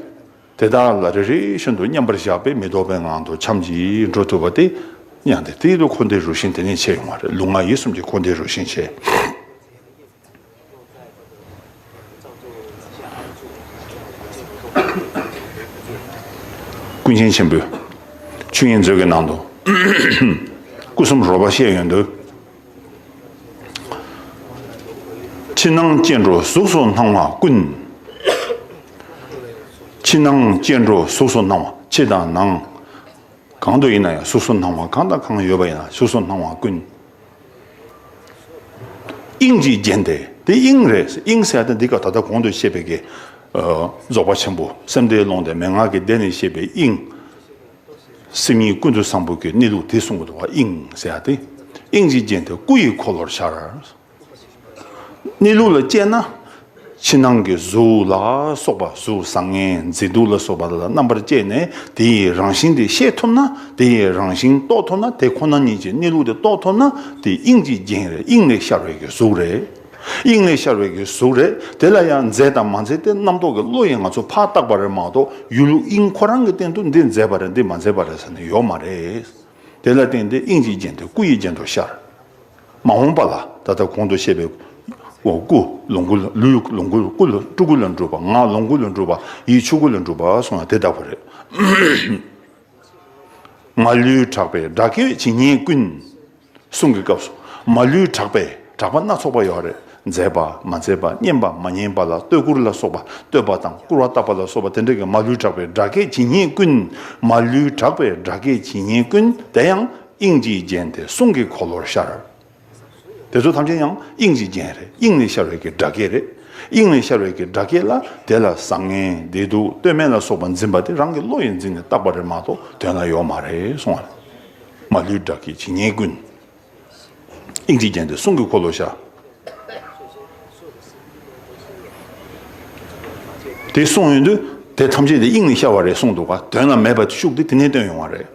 དེ་དག་ལ་རེ་རེ་བཞིན་དུ་མཉམ་པར་བཞག་པའི་མི་ལྡོག་པའི་ངང་དུ་འཁྱམས་ཀྱིས་འགྲོ་ཐུབ་པ་དེ་ཡང་དེ་དེའི་དུ་འཁོར་འདས་རུ་ཤན་དེ་ནས་ཆད་ཡོང་བ་རེད། ལུས་ངག་ཡིད་གསུམ་གྱི་འཁོར་འདས་རུ་ཤན་ཆད། ཀུན་མཁྱེན་ཆེན་པོས་ཆོས་དབྱིངས་མཛོད་ཀྱི་ནང་དུ་སྐུ་གསུམ་རོལ་པ་བཤད་ཡོང་དུས། ཕྱི་ནང་སྐྱེ་འགྲོ་གཟུགས་སུ་སྣང་བ་ཀུན། ཕྱི་ནང་སྐྱེ་འགྲོ་གཟུགས་སུ་སྣང་བ། ཕྱི་དང་ནང་། གང་དུ་ཡིན་ན་ཡང་གཟུགས་སུ་སྣང་བ། གང་དང་གང་ཡོད་པ་ཡིན་ན་གཟུགས་སུ་སྣང་བ་ཀུན། དབྱིངས་ཀྱིས་བརྒྱན་ཏེ། དེ་དབྱིངས་རེད། དབྱིངས་ཟེར་ཡ་དེ་འདི་ག་ད་ལྟ་གོང་དུ་བཤད་པའི་གི་རྫོགས་པ་ཆེན་པོ་སེམས་དེའི་ཀློང་དེ་མན་ངག་གི་སྡེ་ནས་བཤད་པའི་དབྱིངས། སེམས་ཉིད་ཀུན་ཏུ་བཟང་པོ་གི་གནས་ལུགས་དེ་གསུང་གི་འདུག་བ། དབྱིངས་ཟེར་ཡ་དེ། དབྱིངས་ཀྱིས་བརྒྱན་ཏེ་སྐུ་ཡི་འཁོར་ལོར་ཤར། གནས་ལུགས་ལ་དཔྱད་ན། ཕྱི་ནང་གི་གཟུགས་ལ་སོགས་པ། གཟུགས་བཟང་ངན་མཛེས་སྡུག་ལ་སོགས་པ་ལ་རྣམ་པར་དཔྱད་ནས་དེ་ཡི་རང་བཞིན་དེ་ཤེས་ཐུབ་ན། དེ་ཡི་རང་བཞིན་རྟོགས་ཐུབ་ན། དེ་ཁོ་ན་ཉིད་ཀྱི་གནས་ལུགས་དེ་རྟོགས་ཐུབ་ན། དེ་དབྱིངས་ཀྱི་རྒྱན་རེད། དབྱིངས་ལས་ཤར་བའི་གི་གཟུགས་རེད། དབྱིངས་ལས་ཤར་བའི་གི་གཟུགས་རེད། དེ་ལ་ཡང་མཛེས་དང་མ་མཛེས་དེ་རྣམ་རྟོག་གི་བློ་ཡིས་ང་ཚོ་ཕར་བཏགས་པ་རེད་མ་གཏོགས། ཡུལ་དབྱིངས་ཁོ་རང་གི་སྟེང་དུ་འདི་མཛེས་པ་རེད། འདི་མ་མཛེས་པ་རེད་ཟེར་ནས་ཡོད་མ་རེད། དེ་ལ་བརྟེན་ཏེ་དབྱིངས་ཀྱིས་བརྒྱན་ཏེ་སྐུ་ཡི་རྒྱན་དུ་ཤར། མ་འོངས་པ་ལ་ད་ལྟ་གོང་དུ་བཤད་པའི་སྐུ་ལོངས་སྐུ། ལུས་ལོངས་སྐུ། སྐུ་ལ་སྤྲུལ་སྐུ་ལ་འགྲུབ་པ། ངག་ལོངས་སྐུ་ལ་འགྲུབ་པ། ཡིད་ཆོས་སྐུ་ལ་འགྲུབ་པ་གསུངས་ཡ་དེ་ལྟ་བུ་རེད། མ་ལུས་གྲགས་པས་སྒྲ་སྐད་ཇི་སྙེད་ཀུན། གསུང་གི་སྐབས་སུ་མ་ལུས་གྲགས་པས། གྲགས་པ་སྣ་ཚོགས་པ་ཡོད་རེད། མཛད་པ་མ་མཛད་པ་བསྙེན་པ་མ་བསྙེན་པ་ལ་བསྟོད་བཀུར་ལ་སོགས་པ་བསྟོད་པ་དང་བཀུར་བ་བཏབ་པ་ལ་སོགས་པ་དེ་འདྲ་གི་མ་ལུས་དྲག་པའི་དགྲ་བགེགས་ཇི་སྙེད་ཀུན། མ་ལུས་དྲག་པའི་དགྲ་བགེགས་ཇི་སྙེད་ཀུན་དེ་ཡང་དབྱིངས་ཀྱིས་བརྒྱན་ཏེ་གསུང་གི་འཁོར་ལོར་ཤར། དེ་ཚོ་ཐམས་ཅད་ཡང་དབྱིངས་ཀྱིས་བརྒྱན་རེད། དབྱིངས་ལས་ཤར་བའི་གི་དགྲ་བགེགས་རེད། དབྱིངས་ལས་ཤར་བའི་གི་དགྲ་བགེགས་ལ་དེ་ལ་བཟང་ངན་བདེ་སྡུག་ལྟོས་མེད་ལ་སོགས་པ་འཛིན་པ་དེ་རང་གི་བློ་ཡིས་འཛིན་ནས་བཏགས་པ་རེད་མ་གཏོགས་དོན་ལ་ཡོད་མ་རེད་གསུང་བ་རེད། མ་ལུས་དགྲ་བགེགས་ཇི་སྙེད་ཀུན། དབྱིངས་ཀྱིས་བརྒྱན་ཏེ་གསུང་གི་འཁོར་ལོར་ཤར། དེ་གསུངས་ཡོང་དུས་དེ་ཐམས་ཅད་དེ་དབྱིངས་ནས་ཤར་བ་རེད་གསུངས་འདུག་ག་དོན་ལ་མེད་པ་ཤུགས་དེ་དེ་ནས་བཏོན་ཡོང་བ་རེད།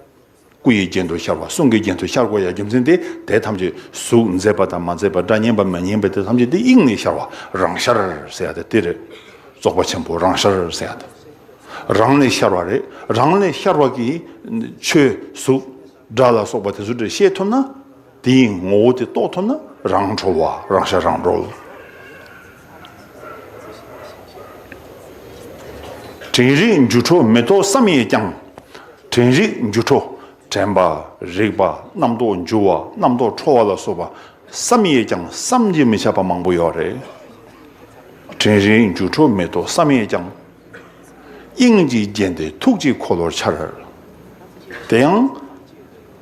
སྐུ་ཡི་རྒྱན་དུ་ཤར་བ། གསུང་གི་རྒྱན་དུ་ཤར་དགོས་ཡ་རྒྱུ་མཚན་དེ་དེ་ཐམས་ཅད་གཟུགས་མཛེས་པ་དང་མ་མཛེས་པ་སྒྲ་སྙན་པ་མ་སྙན་པ་དེ་ཐམས་ཅད་དེ་དབྱིངས་ནས་ཤར་བ་རང་ཤར་ཟེར་ཡ་དེ་དེ་རེད། རྫོགས་པ་ཆེན་པོ་རང་ཤར་ཟེར་ཡ་དེ། རང་ལས་ཤར་བ་རེད། རང་ལས་ཤར་བ་གི་ཆོས་གཟུགས་སྒྲ་ལ་སོགས་པ་དེ་ཚོ་འདྲ་ཤེས་ཐུབ་ན། དེའི་ངོ་བོ་དེ་རྟོགས་ཐུབ་ན་རང་གྲོལ་བ་རང་ཤར་རང་གྲོལ། དྲན་རིག་འགྱུ་འཕྲོ་མི་རྟོག་བསམ་ཡས་ཀྱང་། དྲན་རིག་འགྱུ་འཕྲོ། དྲན་པ། རིག་པ། རྣམ་རྟོག་འགྱུ་བ། རྣམ་རྟོག་འཕྲོ་བ་ལ་སོགས་པ་བསམ་ཡས་ཀྱང་བསམ་གྱིས་མི་ཁྱབ་པ་མང་པོ་ཡོད་རེད། དྲན་རིག་འགྱུ་འཕྲོ་མི་རྟོག་བསམ་ཡས་ཀྱང་། དབྱིངས་ཀྱིས་བརྒྱན་ཏེ་ཐུགས་ཀྱི་འཁོར་ལོར་འཆར། དེ་ཡང་།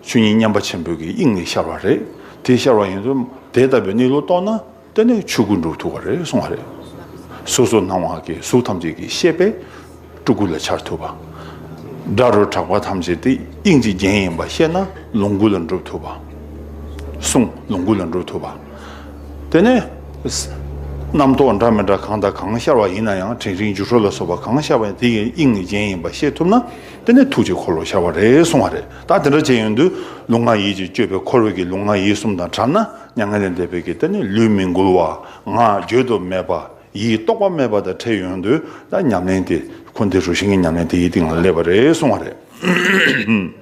ཆོས་ཉིད་མཉམ་པ་ཆེན་པོའི་གི་དབྱིངས་ནས་ཤར་བ་རེད། དེ་ཤར་བ་ཡིན་ཙང་དེ་ལྟ་བུའི་གནས་ལུགས་རྟོགས་ན་དེ་ནས་ཆོས་སྐུ་འགྲུབ་ཐུབ་པ་རེད་གསུངས་པ་རེད། སོ་སོ་སྣང་བ་གི་གཟུགས་ཐམས་ཅད་ཀྱི་ཤེས་པས་སྤྲུལ་སྐུ་ལ་འཆར་ཐུབ་པ། སྒྲ་རོ་གྲགས་པ་ཐམས་ཅད་དེ་དབྱིངས་ཀྱི་རྒྱན་ཡིན་པ་ཤེས་ན་ལོངས་སྐུ་ལ་འགྲུབ་ཐུབ་པ། གསུང་ལོངས་སྐུ་ལ་འགྲུབ་ཐུབ་པ། དེ་ནས། རྣམ་རྟོག་འདྲ་མི་འདྲ་གང་དང་གང་ཤར་བ་ཡིན་ན་ཡང་དྲན་རིག་འགྱུ་འཕྲོ་ལ་སོགས་པ་གང་ཤར་བ་ཡང་དེ་ཡི་དབྱིངས་ནས་རྒྱན་ཡིན་པ་ཤེས་ཐུབ་ན་དེ་ནས་ཐུགས་ཀྱི་འཁོར་ལོ་ཤར་བ་རེད་གསུང་བ་རེད། ད་དེ་འདྲ་བྱས་ཡོང་དུས་ལུས་ངག་ཡིད་ཀྱི་སྤྱོད་པའི་འཁོར་བའི་གི་ལུས་ངག་ཡིད་གསུམ་དང་བྲལ་ན་མྱ་ངན་ལས་འདས་པའི་གི་དེ་ནས་ལུས་མི་འགུལ་བ། ངག་བརྗོད་དུ་མེད་པ། ཡིད་རྟོག་པ་མེད་པ་དང་འཕྲད་ཡོང་དུས་ད་ཉམས་ལེན་དེ་འཁོར་འདས་རུ་ཤན་གྱི་ཉམས་ལེན་དེ་ཡི་སྟེང་ལ་སླེབས་པ་རེད་གསུང་བ་རེད།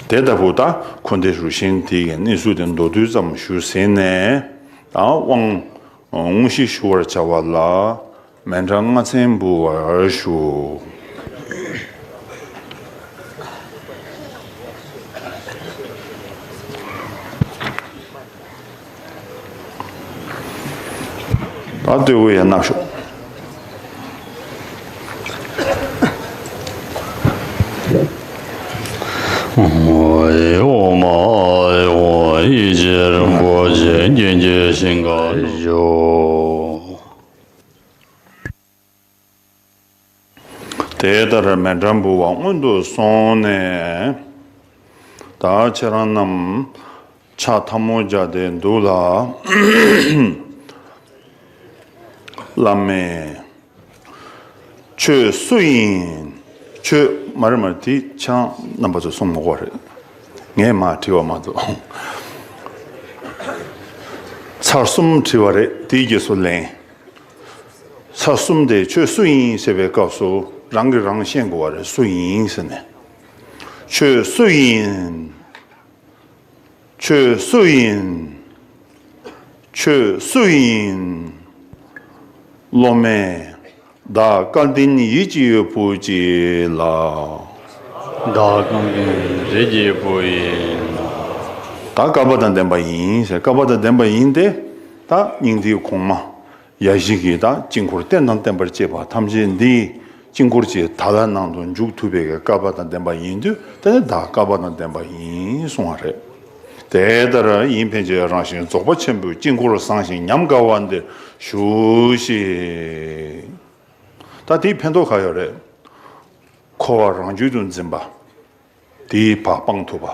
དེ་ལྟ་བུ་ད་འཁོར་འདས་རུ་ཤན་དེ་གི་གནས་ཚུལ་དེ་མདོར་བསྡུས་ཙམ་ཞུས་ཟིན་ནས་ད་དབང་དངོས་གཞི་ཞུ་བར་བྱ་བ་ལ་མཎྜལ་ལྔ་ཚན་འབུལ་བར་ཞུ། ད་ལྟོས་གོ་ཡ་ན་ཤོག་ཨོ་མ་ཨ་ཡེ་ཨོ་ཡེ་ཤེས་རབ་རིན་པོ་ཆེ་རྒྱལ་གྱི་ཞིང་ཁམས་བཞུགས། དེ་ལྟར་མཎྜལ་འབུལ་བ་སྔོན་དུ་སོང་ནས། ད་ཁྱེད་རང་རྣམས་ཕྱག་ཐལ་མོ་སྦྱར་ཏེ་འདུག་ལ། བླ་མས། ཁྱོད་སུ་ཡིན། ཁྱོད་མ་རེད་མ་རེད་དེ་ཁྱེད་རང་རྣམ་པ་ཚོ་གསུང་མ་དགོས་རེད། ངས་མ་དྲི་བ་མ་གཏོགས། ཚར་གསུམ་དྲི་བ་རེད་དེའི་རྗེས་སུ་ལན། ཚར་གསུམ་དེ་ཁྱོད་སུ་ཡིན་ཟེར་བའི་སྐབས་སུ་རང་གིས་རང་ཤེས་དགོས་པ་རེད། སུ་ཡིན་ཟེར་ནས། ཁྱོད་སུ་ཡིན། ཁྱོད་སུ་ཡིན། ཁྱོད་སུ་ཡིན། སློབ་མས། བདག་སྐལ་ལྡན་ཡིད་ཀྱི་བུ་གཅིག་ལགས། བདག་སྐལ་ལྡན་རིགས་ཀྱི་བུ་ཡིན། ད་བསྐལ་པ་དང་ལྡན་པ་ཡིན་ཟེར། བསྐལ་པ་དང་ལྡན་པ་ཡིན་ཏེ། ད་སྙིང་ཐིག་གོང་མ། ཡ་བཞི་གིས་ད་དཀྱིལ་འཁོར་རྟེན་དང་བརྟེན་པར་བཅས་པ་ཐམས་ཅད་འདི་དཀྱིལ་འཁོར་གྱི་དག་ལ་ནང་དུ་འཇུག་ཐུབ་པའི་བསྐལ་པ་དང་ལྡན་པ་ཡིན་དུས་དེ་ནི་བདག་བསྐལ་པ་དང་ལྡན་པ་ཡིན་གསུང་བ་རེད། དེ་ལྟར་ཡིན་ཕན་ཆད་རང་བཞིན་རྫོགས་པ་ཆེན་པོའི་དཀྱིལ་འཁོར་བཟང་ཞིང་ཉམས་དགའ་བ་འདིར་བཞུགས་ཤིག་ད་དེའི་ཕན་ཐོགས་ག་ཡོད་རེད། འཁོར་བ་རང་རྒྱུད་དུ་འཛིན་པ། དེའི་བག་སྤང་ཐུབ་པ།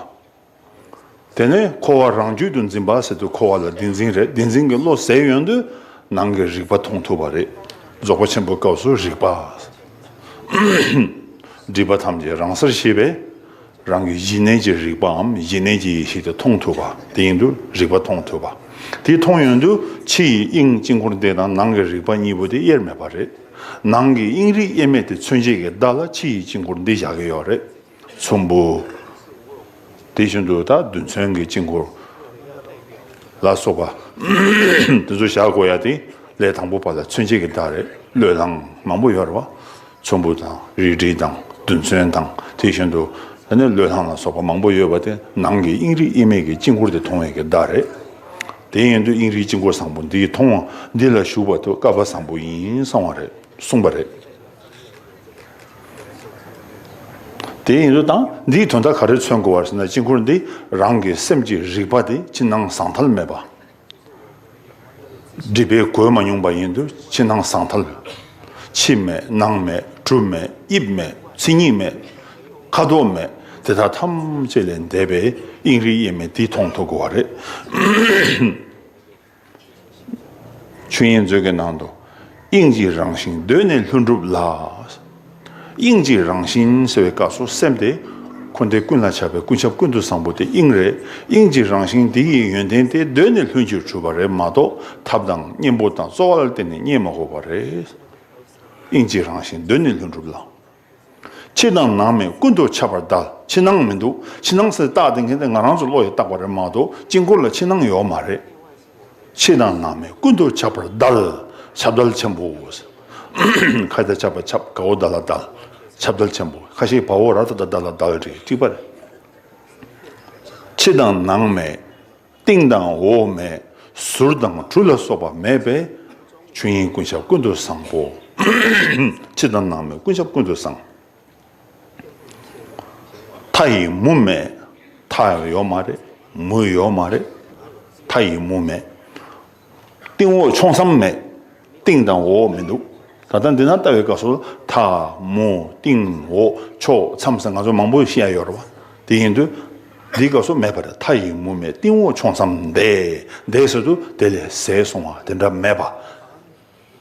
དེ་ནས་འཁོར་བ་རང་རྒྱུད་དུ་འཛིན་པ་ཟེར་དུས་འཁོར་བ་ལ་བདེན་འཛིན་རེད། བདེན་འཛིན་གྱི་བློ་ཟད་ཡོང་དུས་ནང་གི་རིག་པ་མཐོང་ཐུབ་པ་རེད། རྫོགས་པ་ཆེན་པོའི་སྐབས་སུ་རིག་པ། སྒྲིབ་པ་ཐམས་ཅད་རང་སར་ཞི་བས། རང་གི་གཞི་གནས་ཀྱི་རིག་པའམ་གཞི་གནས་ཀྱི་ཡེ་ཤེས་དེ་མཐོང་ཐུབ་པ། དེ་ཡིན་དུས་རིག་པ་མཐོང་ཐུབ་པ། དེ་མཐོང་ཡོང་དུས་ཕྱི་ཡི་དབྱིངས་དཀྱིལ་འཁོར་འདི་དང་ནང་གི་རིག་པ་གཉིས་པོ་དེ་དབྱེར་མེད་པ་རེད། ནང་གི་དབྱིངས་རིག་དབྱེར་མེད་དེ་མཚོན་བྱེད་ཀྱི་བརྡ་ལ་ཕྱི་ཡི་དཀྱིལ་འཁོར་འདི་བཞག་གི་ཡོད་རེད། ཚོམ་བུ། དེ་བཞིན་དུ་ད་རྡུལ་ཚོན་གྱི་དཀྱིལ་འཁོར་ལ་སོགས་པ་དེ་ཚོ་བཞག་དགོས་ཡ་དེ་ལས་དང་པོ་པ་ལ་མཚོན་བྱེད་ཀྱི་བརྡ་རེད། བློས་བསླངས་མང་པོ་ཡོད་རེད་བ། ཚོམ་བུ་དང་རལ་གྲི་དང་རྡུལ་ཚོན་དང་དེ་བཞིན་དུ་ ད་ནི་ལུས་ལྷམ་ལ་སོགས་པ་མང་པོ་ཡོད་པ་དེ་ནང་གི་དབྱིངས་རིག་དབྱེར་མེད་ཀྱི་དཀྱིལ་འཁོར་དེ་མཐོང་བའི་གི་བརྡ་རེད། དེ་ཡིན་དུས་དབྱིངས་རིག་དཀྱིལ་འཁོར་བཟང་པོ་འདི་མཐོང་བ་འདི་ལ་ཞུགས་པ་དེ་སྐལ་པ་བཟང་པོ་ཡིན་གསུང་བ་རེད། གསུངས་པ་རེད། དེ་ཡིན་དུས་ད་འདིའི་དོན་དག་ག་རེ་མཚོན་དགོས་པ་ཟེར་ན། དཀྱིལ་འཁོར་འདི་རང་གི་སེམས་ཀྱི་རིག་པ་དེ་ཕྱི་ནང་ཟང་ཐལ་མེད་པ། སྒྲིབ་པས་གོས་མ་མྱོང་བ་ཡིན་དུས་ཕྱི་ནང་ཟང་ཐལ། ཕྱི་མེད་ནང་མེད་དྲི་མེད་དབྱིབས་མེད་མཚན་ཉིད་མེད། ཁ་དོག་མེད། དེ་དག་ཐམས་ཅད་ལས་འདས་པའི་དབྱིངས་རིག་དབྱེར་མེད་འདི་མཐོང་ཐུབ་དགོས་པ་རེད། ཆོས་དབྱིངས་མཛོད་ཀྱི་ནང་དུ། དབྱིངས་ཀྱི་རང་བཞིན་གདོད་ནས་ལྷུན་གྲུབ་ལ། དབྱིངས་ཀྱི་རང་བཞིན་ཟེར་བའི་སྐབས་སུ་སེམས་དེ་འཁོར་འདས་ཀུན་ལ་ཁྱབ་པའི་ཀུན་ཁྱབ་ཀུན་ཏུ་བཟང་པོ་དེ་དབྱིངས་རེད། དབྱིངས་ཀྱི་རང་བཞིན་དེ་ཡི་ཡོན་ཏན་དེ་གདོད་ནས་ལྷུན་གྱིས་གྲུབ་པ་རེད་མ་གཏོགས། ཐབས་དང་གཉེན་པོ་དང་རྩོལ་བ་ལ་བརྟེན་ནས་རྙེད་མ་དགོས་པ་རེད། དབྱིངས་ཀྱི་རང་བཞིན་གདོད་ནས་ལྷུན་གྲུབ་ལ། ཕྱི་དང་ནང་མེད་ཀུན་ཏུ་ཁྱབ་པར་གདལ། ཕྱི་ནང་མི་འདུག་ཕྱི་ནང་ཟེར་བཏགས་དེ་མཁན་དེ་ང་རང་ཚོ་བློ་ཡིས་བཏགས་པ་རེད་མ་གཏོགས་དཀྱིལ་འཁོར་ལ་ཕྱི་ནང་ཡོད་མ་རེད། ཕྱི་དང་ནང་མེད་ཀུན་ཏུ་ཁྱབ་པར་གདལ། ཁྱབ་གདལ་ཆེན་པོ། ཁ་ད་ཁྱབ་པ་ཁྱབ་ག་འོ་ད་ལ་གདལ། ཁྱབ་གདལ་ཆེན་པོ། ཁ་ཤས་བ་འོ་ར་ད་ད་ད་ལ་གདལ་རེད། འགྲིག་པ་རེད། ཕྱི་དང་ནང་མེད། སྟེང་དང་འོག་མེད། ཟུར་དང་གྲུ་ལ་སོགས་པ་མེད་པས། ཆོས་དབྱིངས་ཀུན་ཁྱབ་ཀུན་ཏུ་བཟང་པོ། ཕྱི་དང་ནང་མེད་ཀུན་ཁྱབ་ཀུན་ཏུ་བཟང་། མཐའ་ཡི་མུ་མེད། མཐའ་ཡང་ཡོད་མ་རེད། མུ་ཡོད་མ་རེད། མཐའ་ཡི་མུ་མེད། སྟེང་འོག་ཕྱོགས་མཚམས་མེད། སྟེང་དང་འོག་མི་འདུག་ད་ལྟ་འདི་ན་ལྟ་བའི་སྐབས་སུ་མཐའ་མུ་སྟེང་འོག་ཕྱོགས་མཚམས་ཟེར་ང་ཚོ་མང་པོ་བཤད་ཡ་ཡོད་རེད་བ། དེ་ཡིན་དུས་འདིའི་སྐབས་སུ་མེད་པ་རེད། མཐའ་ཡི་མུ་མེད་སྟེང་འོག་ཕྱོགས་མཚམས་འདས། འདས་ཟེར་དུས་དེ་ལས་ཟད་སོང་བ་དེ་འདྲ་མེད་པ།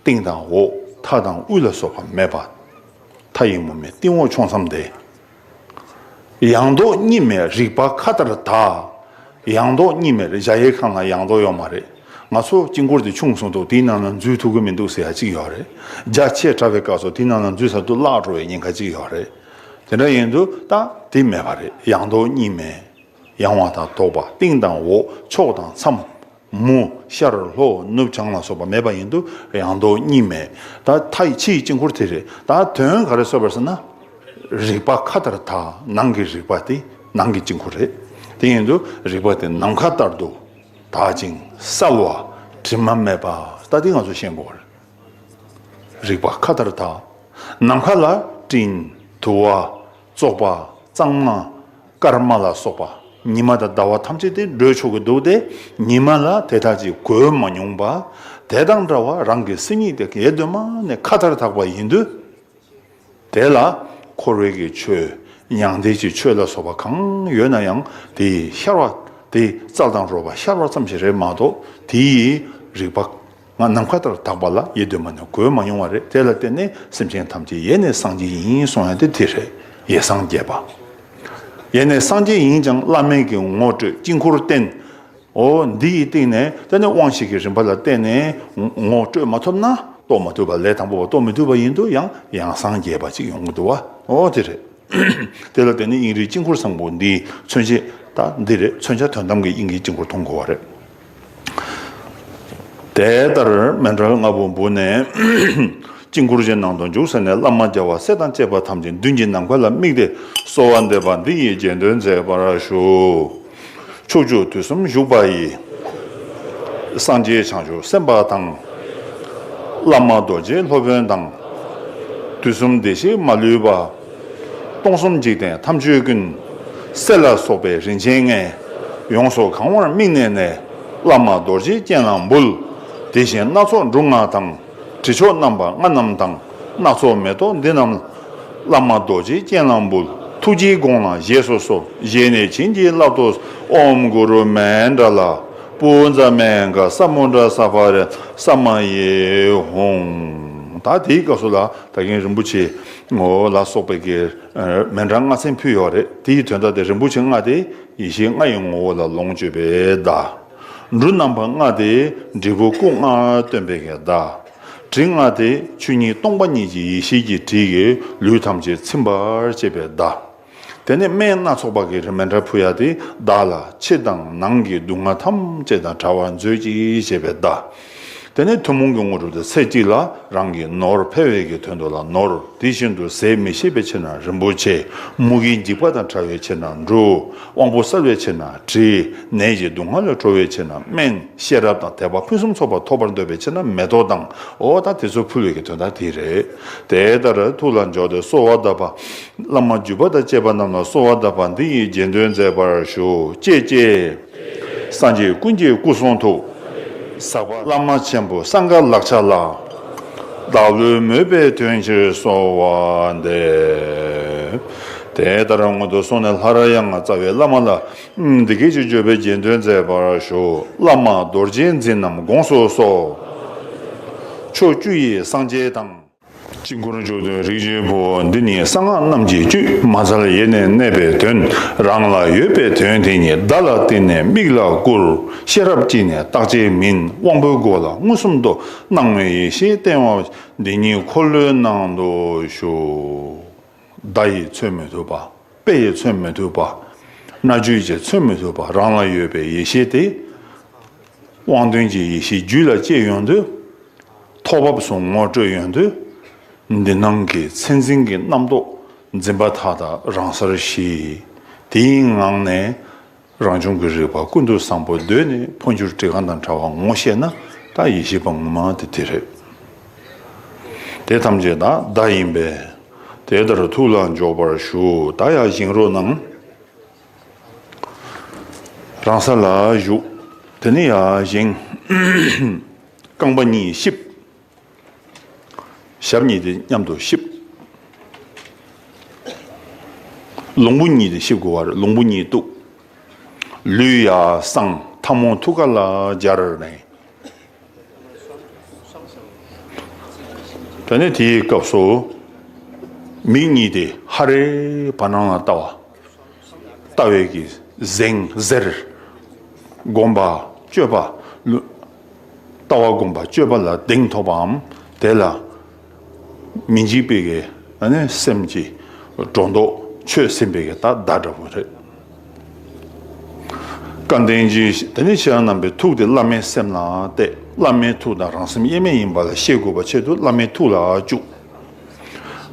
སྟེང་དང་འོག་མཐའ་དང་དབུས་ལ་སོགས་པ་མེད་པ། མཐའ་ཡི་མུ་མེད་སྟེང་འོག་ཕྱོགས་མཚམས་འདས། ཡངས་དོག་གཉིས་མེད་རིག་པ་མཁའ་ལྟར་དག་ཡངས་དོག་གཉིས་མེད་རེད། གཞལ་ཡས་ཁང་ལ་ཡངས་དོག་ཡོད་མ་རེད། ང་ཚོ་དཀྱིལ་འཁོར་དེ་ཆུང་སོང་འདུག་དེའི་ནང་ལ་འཛུལ་ཐུབ་ཀྱི་མི་འདུག་ཟེར་ཡ་གཅིག་ཡོད་རེད། རྒྱ་ཆེ་དྲགས་པའི་སྐབས་སུ་དེའི་ནང་ལ་འཛུལ་ཚར་དུས་བརླག་འགྲོ་བའི་ཉེན་ཁ་གཅིག་ཡོད་རེད། དེ་འདྲ་ཡིན་དུས་ད་དེ་མེད་པ་རེད། ཡངས་དོག་གཉིས་མེད། ཡངས་པ་དང་དོག་པ། སྟེང་དང་འོག་ཕྱོགས་དང་མཚམས། མུ་ཤར་ལྷོ་ནུབ་བྱང་ལ་སོགས་པ་མེད་པ་ཡིན་དུས་ཡངས་དོག་གཉིས་མེད། ད་མཐའ་ཡི་ཕྱི་ཡི་དཀྱིལ་འཁོར་དེ་རེད། ད་དོན་ག་རེ་སོགས་པར་ཟེར་ན། རིག་པ་མཁའ་ལྟར་དག་ནང་གི་རིག་པ་དེ་ནང་གི་དཀྱིལ་འཁོར་རེད། དེ་ཡིན་དུས་རིག་པ་དེ་ནམ་མཁའ་ལྟར་དུ་དག་ཅིང་གསལ་བ་དྲི་མ་མེད་པ། ད་དེ་ང་ཚོ་ཤེས་དགོས་རེད། རིག་པ་མཁའ་ལྟར་དག་ནམ་མཁའ་ལ་སྤྲིན། དུ་བ། བཙོག་པ། གཙང་མ། སྐར་མ་ལ་སོགས་པ། ཉི་མ་དང་ཟླ་བ་ཐམས་ཅད་དེ་བགྲོད་ཆོག་གི་འདུག་སྟེ། ཉི་མ་ལ་དེ་དག་ཅིག་གོས་མ་མྱོང་བ། དེ་དང་འདྲ་བ་རང་གི་སེམས་ཉིད་དེ་གི་ཡེ་གདོད་མ་ནས་མཁའ་ལྟར་དག་པ་ཡིན་དུས། དེ་ལ་འཁོར་བའི་གི་ཆོས། མྱང་འདས་ཀྱི་ཆོས་ལ་སོགས་པ་གང་ཡོད་ན་ཡང་དེ་ཤར་བ། དེ་རྩལ་དང་རོལ་པ་ཤར་བ་ཙམ་ཞིག་རེད་མ་གཏོགས་དེའི་རིག་པ། ང་ནམ་མཁའ་ལྟར་དག་པ་ལ་ཡེ་གདོད་མ་ནས་གོས་མ་མྱོང་བ་རེད། དེ་ལ་བརྟེན་ནས་སེམས་ཅན་ཐམས་ཅད་ཡེ་ནས་སངས་རྒྱས་ཡིན་གསུང་ཡ་དེ་དེ་རེད། ཡེ་སངས་རྒྱས་པ། ཡེ་ནས་སངས་རྒྱས་ཡིན་ཀྱང་བླ་མེད་ཀྱི་ངོ་སྤྲོད་དཀྱིལ་འཁོར་བསྟན། འོ་འདི་ཡི་སྟེང་ནས་དེ་ནས་དབང་ཤེས་ཀྱི་རིམ་པ་ལ་བརྟེན་ནས་ངོ་སྤྲོད་མ་ཐུབ་ན་རྟོགས་མ་ཐུབ་པ། ལས་དང་པོ་པ་རྟོགས་མི་ཐུབ་པ་ཡིན་དུས་ཡང་ཡང་སངས་རྒྱས་པ་ཅིག་ཡོང་གི་འདུག་བ། འོ་དེ་རེད། དེ་ལ་བརྟེན་ནས་དབྱིངས་རིག་དཀྱིལ་འཁོར་བཟང་པོ་འདི་མཚོན་བྱེད་ད་འདི་རེད། མཚོན་བྱ་དོན་དམ་གྱི་དབྱིངས་ཀྱི་དཀྱིལ་འཁོར་མཐོང་དགོས་པ་རེད། དེ་ལྟར་མཎྜལ་ལྔ་པོ་འབུལ་ནས་དཀྱིལ་འཁོར་གྱི་ནང་དུ་འཇུག་ཟེར་ནས་བླ་མ་རྒྱལ་བ་སྲས་དང་བཅས་པ་ཐམས་ཅད་མདུན་གྱི་ནམ་མཁའ་ལ་དམིགས་ཏེ་གསོལ་བ་འདེབས་པ་འདི་ཡི་རྗེས་ཟློས་མཛད་པར་ཞུ། ཕྱོགས་བཅུ་དུས་གསུམ་བཞུགས་པ་ཡི། སངས་རྒྱས་བྱང་ཆུབ་སེམས་དཔའ་དང་། བླ་མ་རྡོ་རྗེ་སློབ་དཔོན་དང་། དུས་གསུམ་བདེ་གཤེགས་མ་ལུས་པ། སྟོང་གསུམ་འཇིག་རྟེན་ཐམས་ཅད་ཀུན། སྲས་ལ་སོགས་པའི་རིན་ཆེན་ལྔས། ཡོངས་སུ་གང་བར་དམིགས་ནས་ནི། བླ་མ་རྡོ་རྗེ་སྤྱན་ལ་འབུལ། དེ་བཞིན་སྣ་ཚོགས་འབྲུ་ལྔ་དང་། དྲི་མཆོག་རྣམ་པ་ལྔ་རྣམས་དང་། སྣ་ཚོགས་མེ་ཏོག་འདི་རྣམས། བླ་མ་རྡོ་རྗེ་སྤྱན་ལ་འབུལ། ཐུགས་རྗེའི་དགོངས་ལ་བཞེས་སུ་གསོལ། བཞེས་ནས་བྱིན་གྱིས་བརླབ་ཏུ། ཨོཾ་གུ་རུ་མཎྜལ་པུཾ་ཛ་མཻ་ག་ས་མུ་དྲ་ས་ཕ་རི་ས་མ་ཡེ་ཧཱུྃ། ད་དེའི་སྐབས་སུ་ལ་ད་གིན་རིན་པོ་ཆེ་ངོ་ལ་སོགས་པའི་གི་མཎྜལ་ལྔ་ཚན་ཕུལ་ཡོད་རེད། དེའི་དོན་དག་དེ་རིན་པོ་ཆེ་ལྔ་དེ་ཡེ་ཤེས་ལྔ་ཡི་ངོ་བོ་ལ་ལོངས་སྤྱོད་པའི་བརྡ། འབྲུ་རྣམ་པ་ལྔ་དེ་འབྲས་བུ་སྐུ་ལྔ་སྟོན་པའི་གི་བརྡ། དྲི་ལྔ་དེ་ཆོས་ཉིད་སྟོང་པ་ཉིད་ཀྱི་ཡེ་ཤེས་ཀྱི་དྲི་གིས་ལུས་ཐམས་ཅད་ཚིམ་པར་བྱེད་པའི་བརྡ། དེ་ནས་སྨན་སྣ་ཚོགས་པ་གི་མཎྜལ་ཕུལ་ཡ་དེ་བདག་ལ་ཕྱི་དང་ནང་གི་སྡུག་བསྔལ་ཐམས་ཅད་དང་བྲལ་བར་མཛོད་ཅིག་ཅེས་པའི་བརྡ། དེ་ནས་ཐུན་མོང་གི་དངོས་གྲུབ་དེ་ཚེ་གཅིག་ལ་རང་གི་ནོར་འཕེལ་བའི་གི་དོན་དུ་ལ་ནོར། དེ་བཞིན་དུ་ཟས་མི་ཤེས་པའི་ཕྱིར་ན་རིན་པོ་ཆེ། མུ་གེའི་འཇིགས་པ་དང་བྲལ་བའི་ཕྱིར་ན་འབྲུ། དབང་པོ་གསལ་བའི་ཕྱིར་ན་དྲི། ནད་ཀྱི་སྡུག་བསྔལ་ལས་གྲོལ་བའི་ཕྱིར་ན་སྨན། ཤེས་རབ་དང་དད་པ་ཕུན་སུམ་ཚོགས་པ་ཐོབ་པར་འདོད་པའི་ཕྱིར་ན་མེ་ཏོག་དང་། འོ་ད་དེ་ཚོ་ཕུལ་བའི་གི་དོན་དག་དེ་རེད། དེ་ལྟར་ཐུགས་ལ་འཇོག་སྟེ་གསོལ་བ་གདབ་པ། བླ་མ་བརྒྱུད་པ་དང་བཅས་པ་རྣམས་ལ་གསོལ་བ་གདབ་པ་འདི་ཡི་རྗེས་ཟློས་མཛད་པར་ཞུ། ཅེས་ཅེས། སངས་རྒྱས་ཀུན་གྱི་སྐུ་གསུང་ཐུགས། ཟབ་པ་བླ་མ་ཆེན་པོ་སངྒ་ལག་ཆ་ལ། བདག་བློའི་མོས་པའི་དོན་ཕྱིར་གསོལ་བ་འདེབས། དེ་ལྟར་སྔོན་དུ་སོང་ནས་ལྷ་ར་ཡང་རྩ་བའི་བླ་མ་ལ། འདི་སྐད་ཅེས་བརྗོད་པའི་རྗེས་ཟློས་མཛད་པར་ཞུ། བླ་མ་རྡོ་རྗེ་འཛིན་རྣམས་དགོངས་སུ་གསོལ། ཕྱོགས་བཅུ་ཡི་སངས་རྒྱས་དང་། དཀྱིལ་འཁོར་བཅུ་བདུན་རིགས་ཀྱི་བུ། འདི་ནི་གསང་སྔགས་རྣམས་ཀྱི་བཅུད། མ་འཚལ་ཡེ་ནས་གནས་པའི་དོན། རང་ལ་ཡོད་པའི་དོན་དེ་ཉིད། བརྡ་ལ་བརྟེན་ནས་མིག་ལ་བསྐུར། ཤེས་རབ་ཀྱིས་ནི་བརྟག་དཔྱད་མིན། དབང་པོའི་སྒོ་ལ་མངོན་སུམ་དུ། སྣང་བའི་ཡེ་ཤེས་བསྟན་པ། འདི་ཉིད་འཁོར་ལོའི་ནང་དུ་ཞུགས། བརྡ་ཡིས་མཚོན་མི་ཐུབ་པ། དཔེ་ཡིས་མཚོན་མི་ཐུབ་པ། སྣ་བརྗོད་ཀྱིས་མཚོན་མི་ཐུབ་པ། རང་ལ་ཡོད་པའི་ཡེ་ཤེས་དེ། དབང་དོན་གྱི་ཡེ་ཤེས་རྒྱུད་ལ་སྐྱེས་ཡོང་དུས། ཐོག་བབས་སུ་ངོ་སྤྲོད་ཡོང་དུས། འདི་སྣང་གི་མཚན་འཛིན་གྱི་རྣམ་རྟོག་འཛིན་པ་མཐའ་དག་རང་སར་ཞི། དེའི་ངང་ནས་རང་བྱུང་གི་རིག་པ་ཀུན་ཏུ་བཟང་པོ་གདོད་ནས་འཕོ་འགྱུར་བྲི་གང་དང་བྲལ་བ་ངོ་ཤེས་ན། ད་ཡེ་ཤེས་པ་ངོ་མ་དེ་དེ་རེད། དེ་ཐམས་ཅད་ད་བརྡ་ཡིན་པས། དེ་ལྟར་ཐུགས་ལ་འཇོག་པར་ཞུ། ད་ཡར་བཞེངས་རོགས་གནང་། རང་ས་ལ་བཞུགས། དེ་ནས་ཡར་བཞེངས། རྐང་པ་གཉིས་གཤིབ། ཞབས་གཉིས་དེ་མཉམ་དུ་གཤིབ། ལོང་བུ་གཉིས་དེ་གཤིབ་དགོས་པ་རེད། ལོང་བུ་གཉིས་གཏུགས། ལུས་ཡར་བསྲང་། ཐལ་མོ་ཐུགས་ཀ་ལ་སྦྱར་ནས། དེ་ནས་དེའི་སྐབས་སུ། མིག་གཉིས་དེ་ཧ་རེ་བར་སྣང་ལ་ལྟ་བ། ལྟ་བའི་གི་གཟེངས་གཟེར། སྒོམ་པ་སྤྱོད་པ། ལྟ་བ་སྒོམ་པ་སྤྱོད་པ་ལ་གདེང་ཐོབ་པའམ། དེ་ལ་མི་འཇིགས་པའི་གི་ཨ་ནི་སེམས་ཀྱི་སྒྲོ་འདོགས་ཆོད་ཟིན་པའི་གི་ད་བརྡ་འདྲ་པོ་རེད། སྐལ་ལྡན་གྱི་དེ་ནི་ཤེས་རབ་རྣམ་པའི་ཐུགས་དེ་བླ་མའི་སེམས་ལ་གཏད། བླ་མའི་ཐུགས་དང་རང་སེམས་དབྱེར་མེད་ཡིན་པ་ལ་ཤེས་དགོས་པ་ཆེད་དུ་བླ་མའི་ཐུགས་ལ་བཅུག།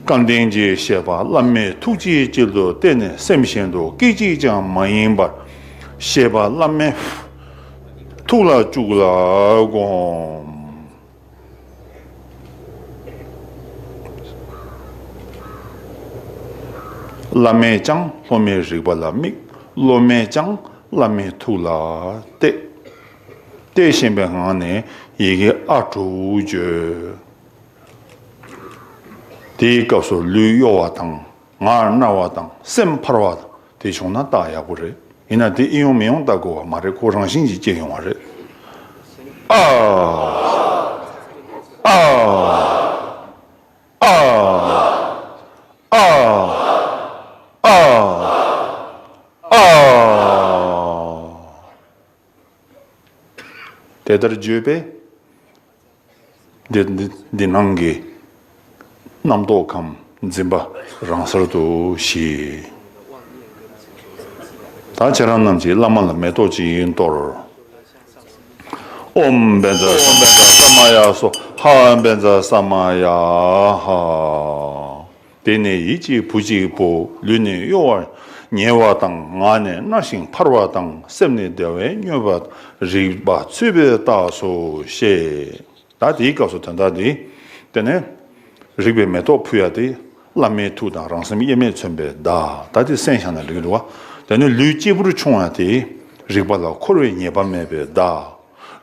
སྐལ་ལྡན་གྱི་བཤད་པ་བླ་མའི་ཐུགས་ཀྱི་དཀྱིལ་དུ་གཏད་ནས་སེམས་གཞན་དུ་སྐད་ཅིག་ཀྱང་མ་ཡེངས་པར། བཤད་པ་བླ་མའི་ཐུགས་ལ་བཅུག་ལ་བསྒོམ། བླ་མས་ཀྱང་སློབ་མའི་རིག་པ་ལ་དམིགས། སློབ་མས་ཀྱང་བླ་མའི་ཐུགས་ལ་གཏད། གཏད་ཤེས་པའི་ངང་ནས་ཡི་གེ་ཨ་དྲུག་བརྗོད། དེའི་སྐབས་སུ་ལུས་གཡོ་བ་དང་། ངག་རྣ་བ་དང་སེམས་འཕར་བ་དང་དེ་བྱུང་ན་རྟགས་ཡག་པོ་རེད། ཡིན་ན་དེ་ཨེ་ཡོང་མི་ཡོང་ལྟ་དགོས་པ་མ་རེད། ཁོ་རང་བཞིན་གྱིས་སྐྱེ་ཡོང་བ་རེད། ཨ། ཨ། ཨ། ཨ། ཨ། དེ་ལྟར་བརྗོད་པས། འདི་འདི་འདི་སྣང་གི་རྣམ་རྟོག་གམ་འཛིན་པ་རང་སར་དུ་ཞི། ད་ཁྱེད་རང་རྣམས་ཀྱིས་བླ་མ་ལ་མེ་ཏོག་ཅིག་གཏོར། ཨོཾ་བཛྲ་ཨོཾ་བཛྲ་ས་མ་ཡ་སྭཱ་ཧཱ། ཨོཾ་བཛྲ་ས་མ་ཡ་ཧཱ། དེ་ནས་ཡིད་ཀྱི་བུ་གཅིག་པུ་ལུས་ནི་གཡོ་བར་ཉེ་བ་དང་། ངག་ནི་སྣ་ཞིང་འཕར་བ་དང་། སེམས་ནི་བདེ་བས་མྱོས་པ་རིག་པ་ཚུད་པའི་རྟགས་སུ་ཤེས། ད་དེའི་སྐབས་སུ་དོན་དག་འདི། དེ་ནས་རིག་པའི་མེ་ཏོག་ཕུལ་ཡ་དེ་བླ་མའི་ཐུགས་དང་རང་སེམས་དབྱེར་མེད་མཚོན་པའི་བརྡ། ད་དེ་གསན་བཞག་ན་འགྲིག་གི་འདུག་བ། དེ་ནས་ལུས་གཅེར་བུར་མཆོང་ཡ་དེ་རིག་པ་ལ་འཁོར་བའི་ཉེས་པ་མེད་པའི་བརྡ།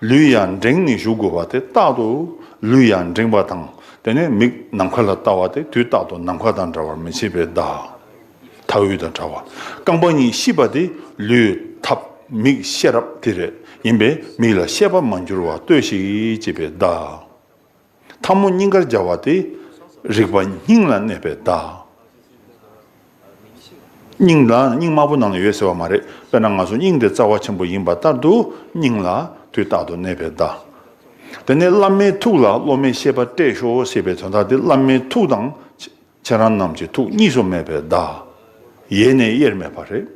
ལུས་ཡར་འགྲེང་ནས་བཞུགས་དགོས་པ་དེ་རྟག་ཏུ་ལུས་ཡར་འགྲེང་བ་དང་། དེ་ནས་མིག་ནམ་མཁའ་ལ་ལྟ་བ་དེ་དུས་རྟག་ཏུ་ནམ་མཁའ་དང་འདྲ་བར་མི་བྱེད་པའི་བརྡ། མཐའ་དབུས་དང་བྲལ་བ། རྐང་པ་གཉིས་གཤིབས་པ་དེ་ལུས་ཐབས་མིག་ཤེས་རབ་དེ་རེད། ཡིན་པས་མིག་ལ་ཤེས་པ་མ་འགྱུར་བ་ལྟོས་ཤིག་ཅེས་པའི་བརྡ། ཐལ་མོ་སྙིང་གར་སྦྱར་བ་དེ་རིག་པ་སྙིང་ལ་གནས་པའི་བརྡ། སྙིང་ལ་སྙིང་དམར་པོ་ནང་ལ་ཡོད་ཟེར་བ་མ་རེད། དཔེར་ན་ང་ཚོ་སྙིང་དེ་རྩ་བ་ཆེན་པོ་ཡིན་པ་ལྟར་དུ་སྙིང་ལ་དུས་རྟག་ཏུ་གནས་པའི་བརྡ། དེ་ནས་བླ་མའི་ཐུགས་ལ་སློབ་མའི་ཤེས་པ་གཏད་ཤོག་ཟེར་བའི་དོན་དག་དེ་བླ་མའི་ཐུགས་དང་། ཁྱེད་རང་རྣམས་ཀྱི་ཐུགས་གཉིས་སུ་མེད་པའི་བརྡ། ཡེ་ནས་དབྱེར་མེད་པ་རེད།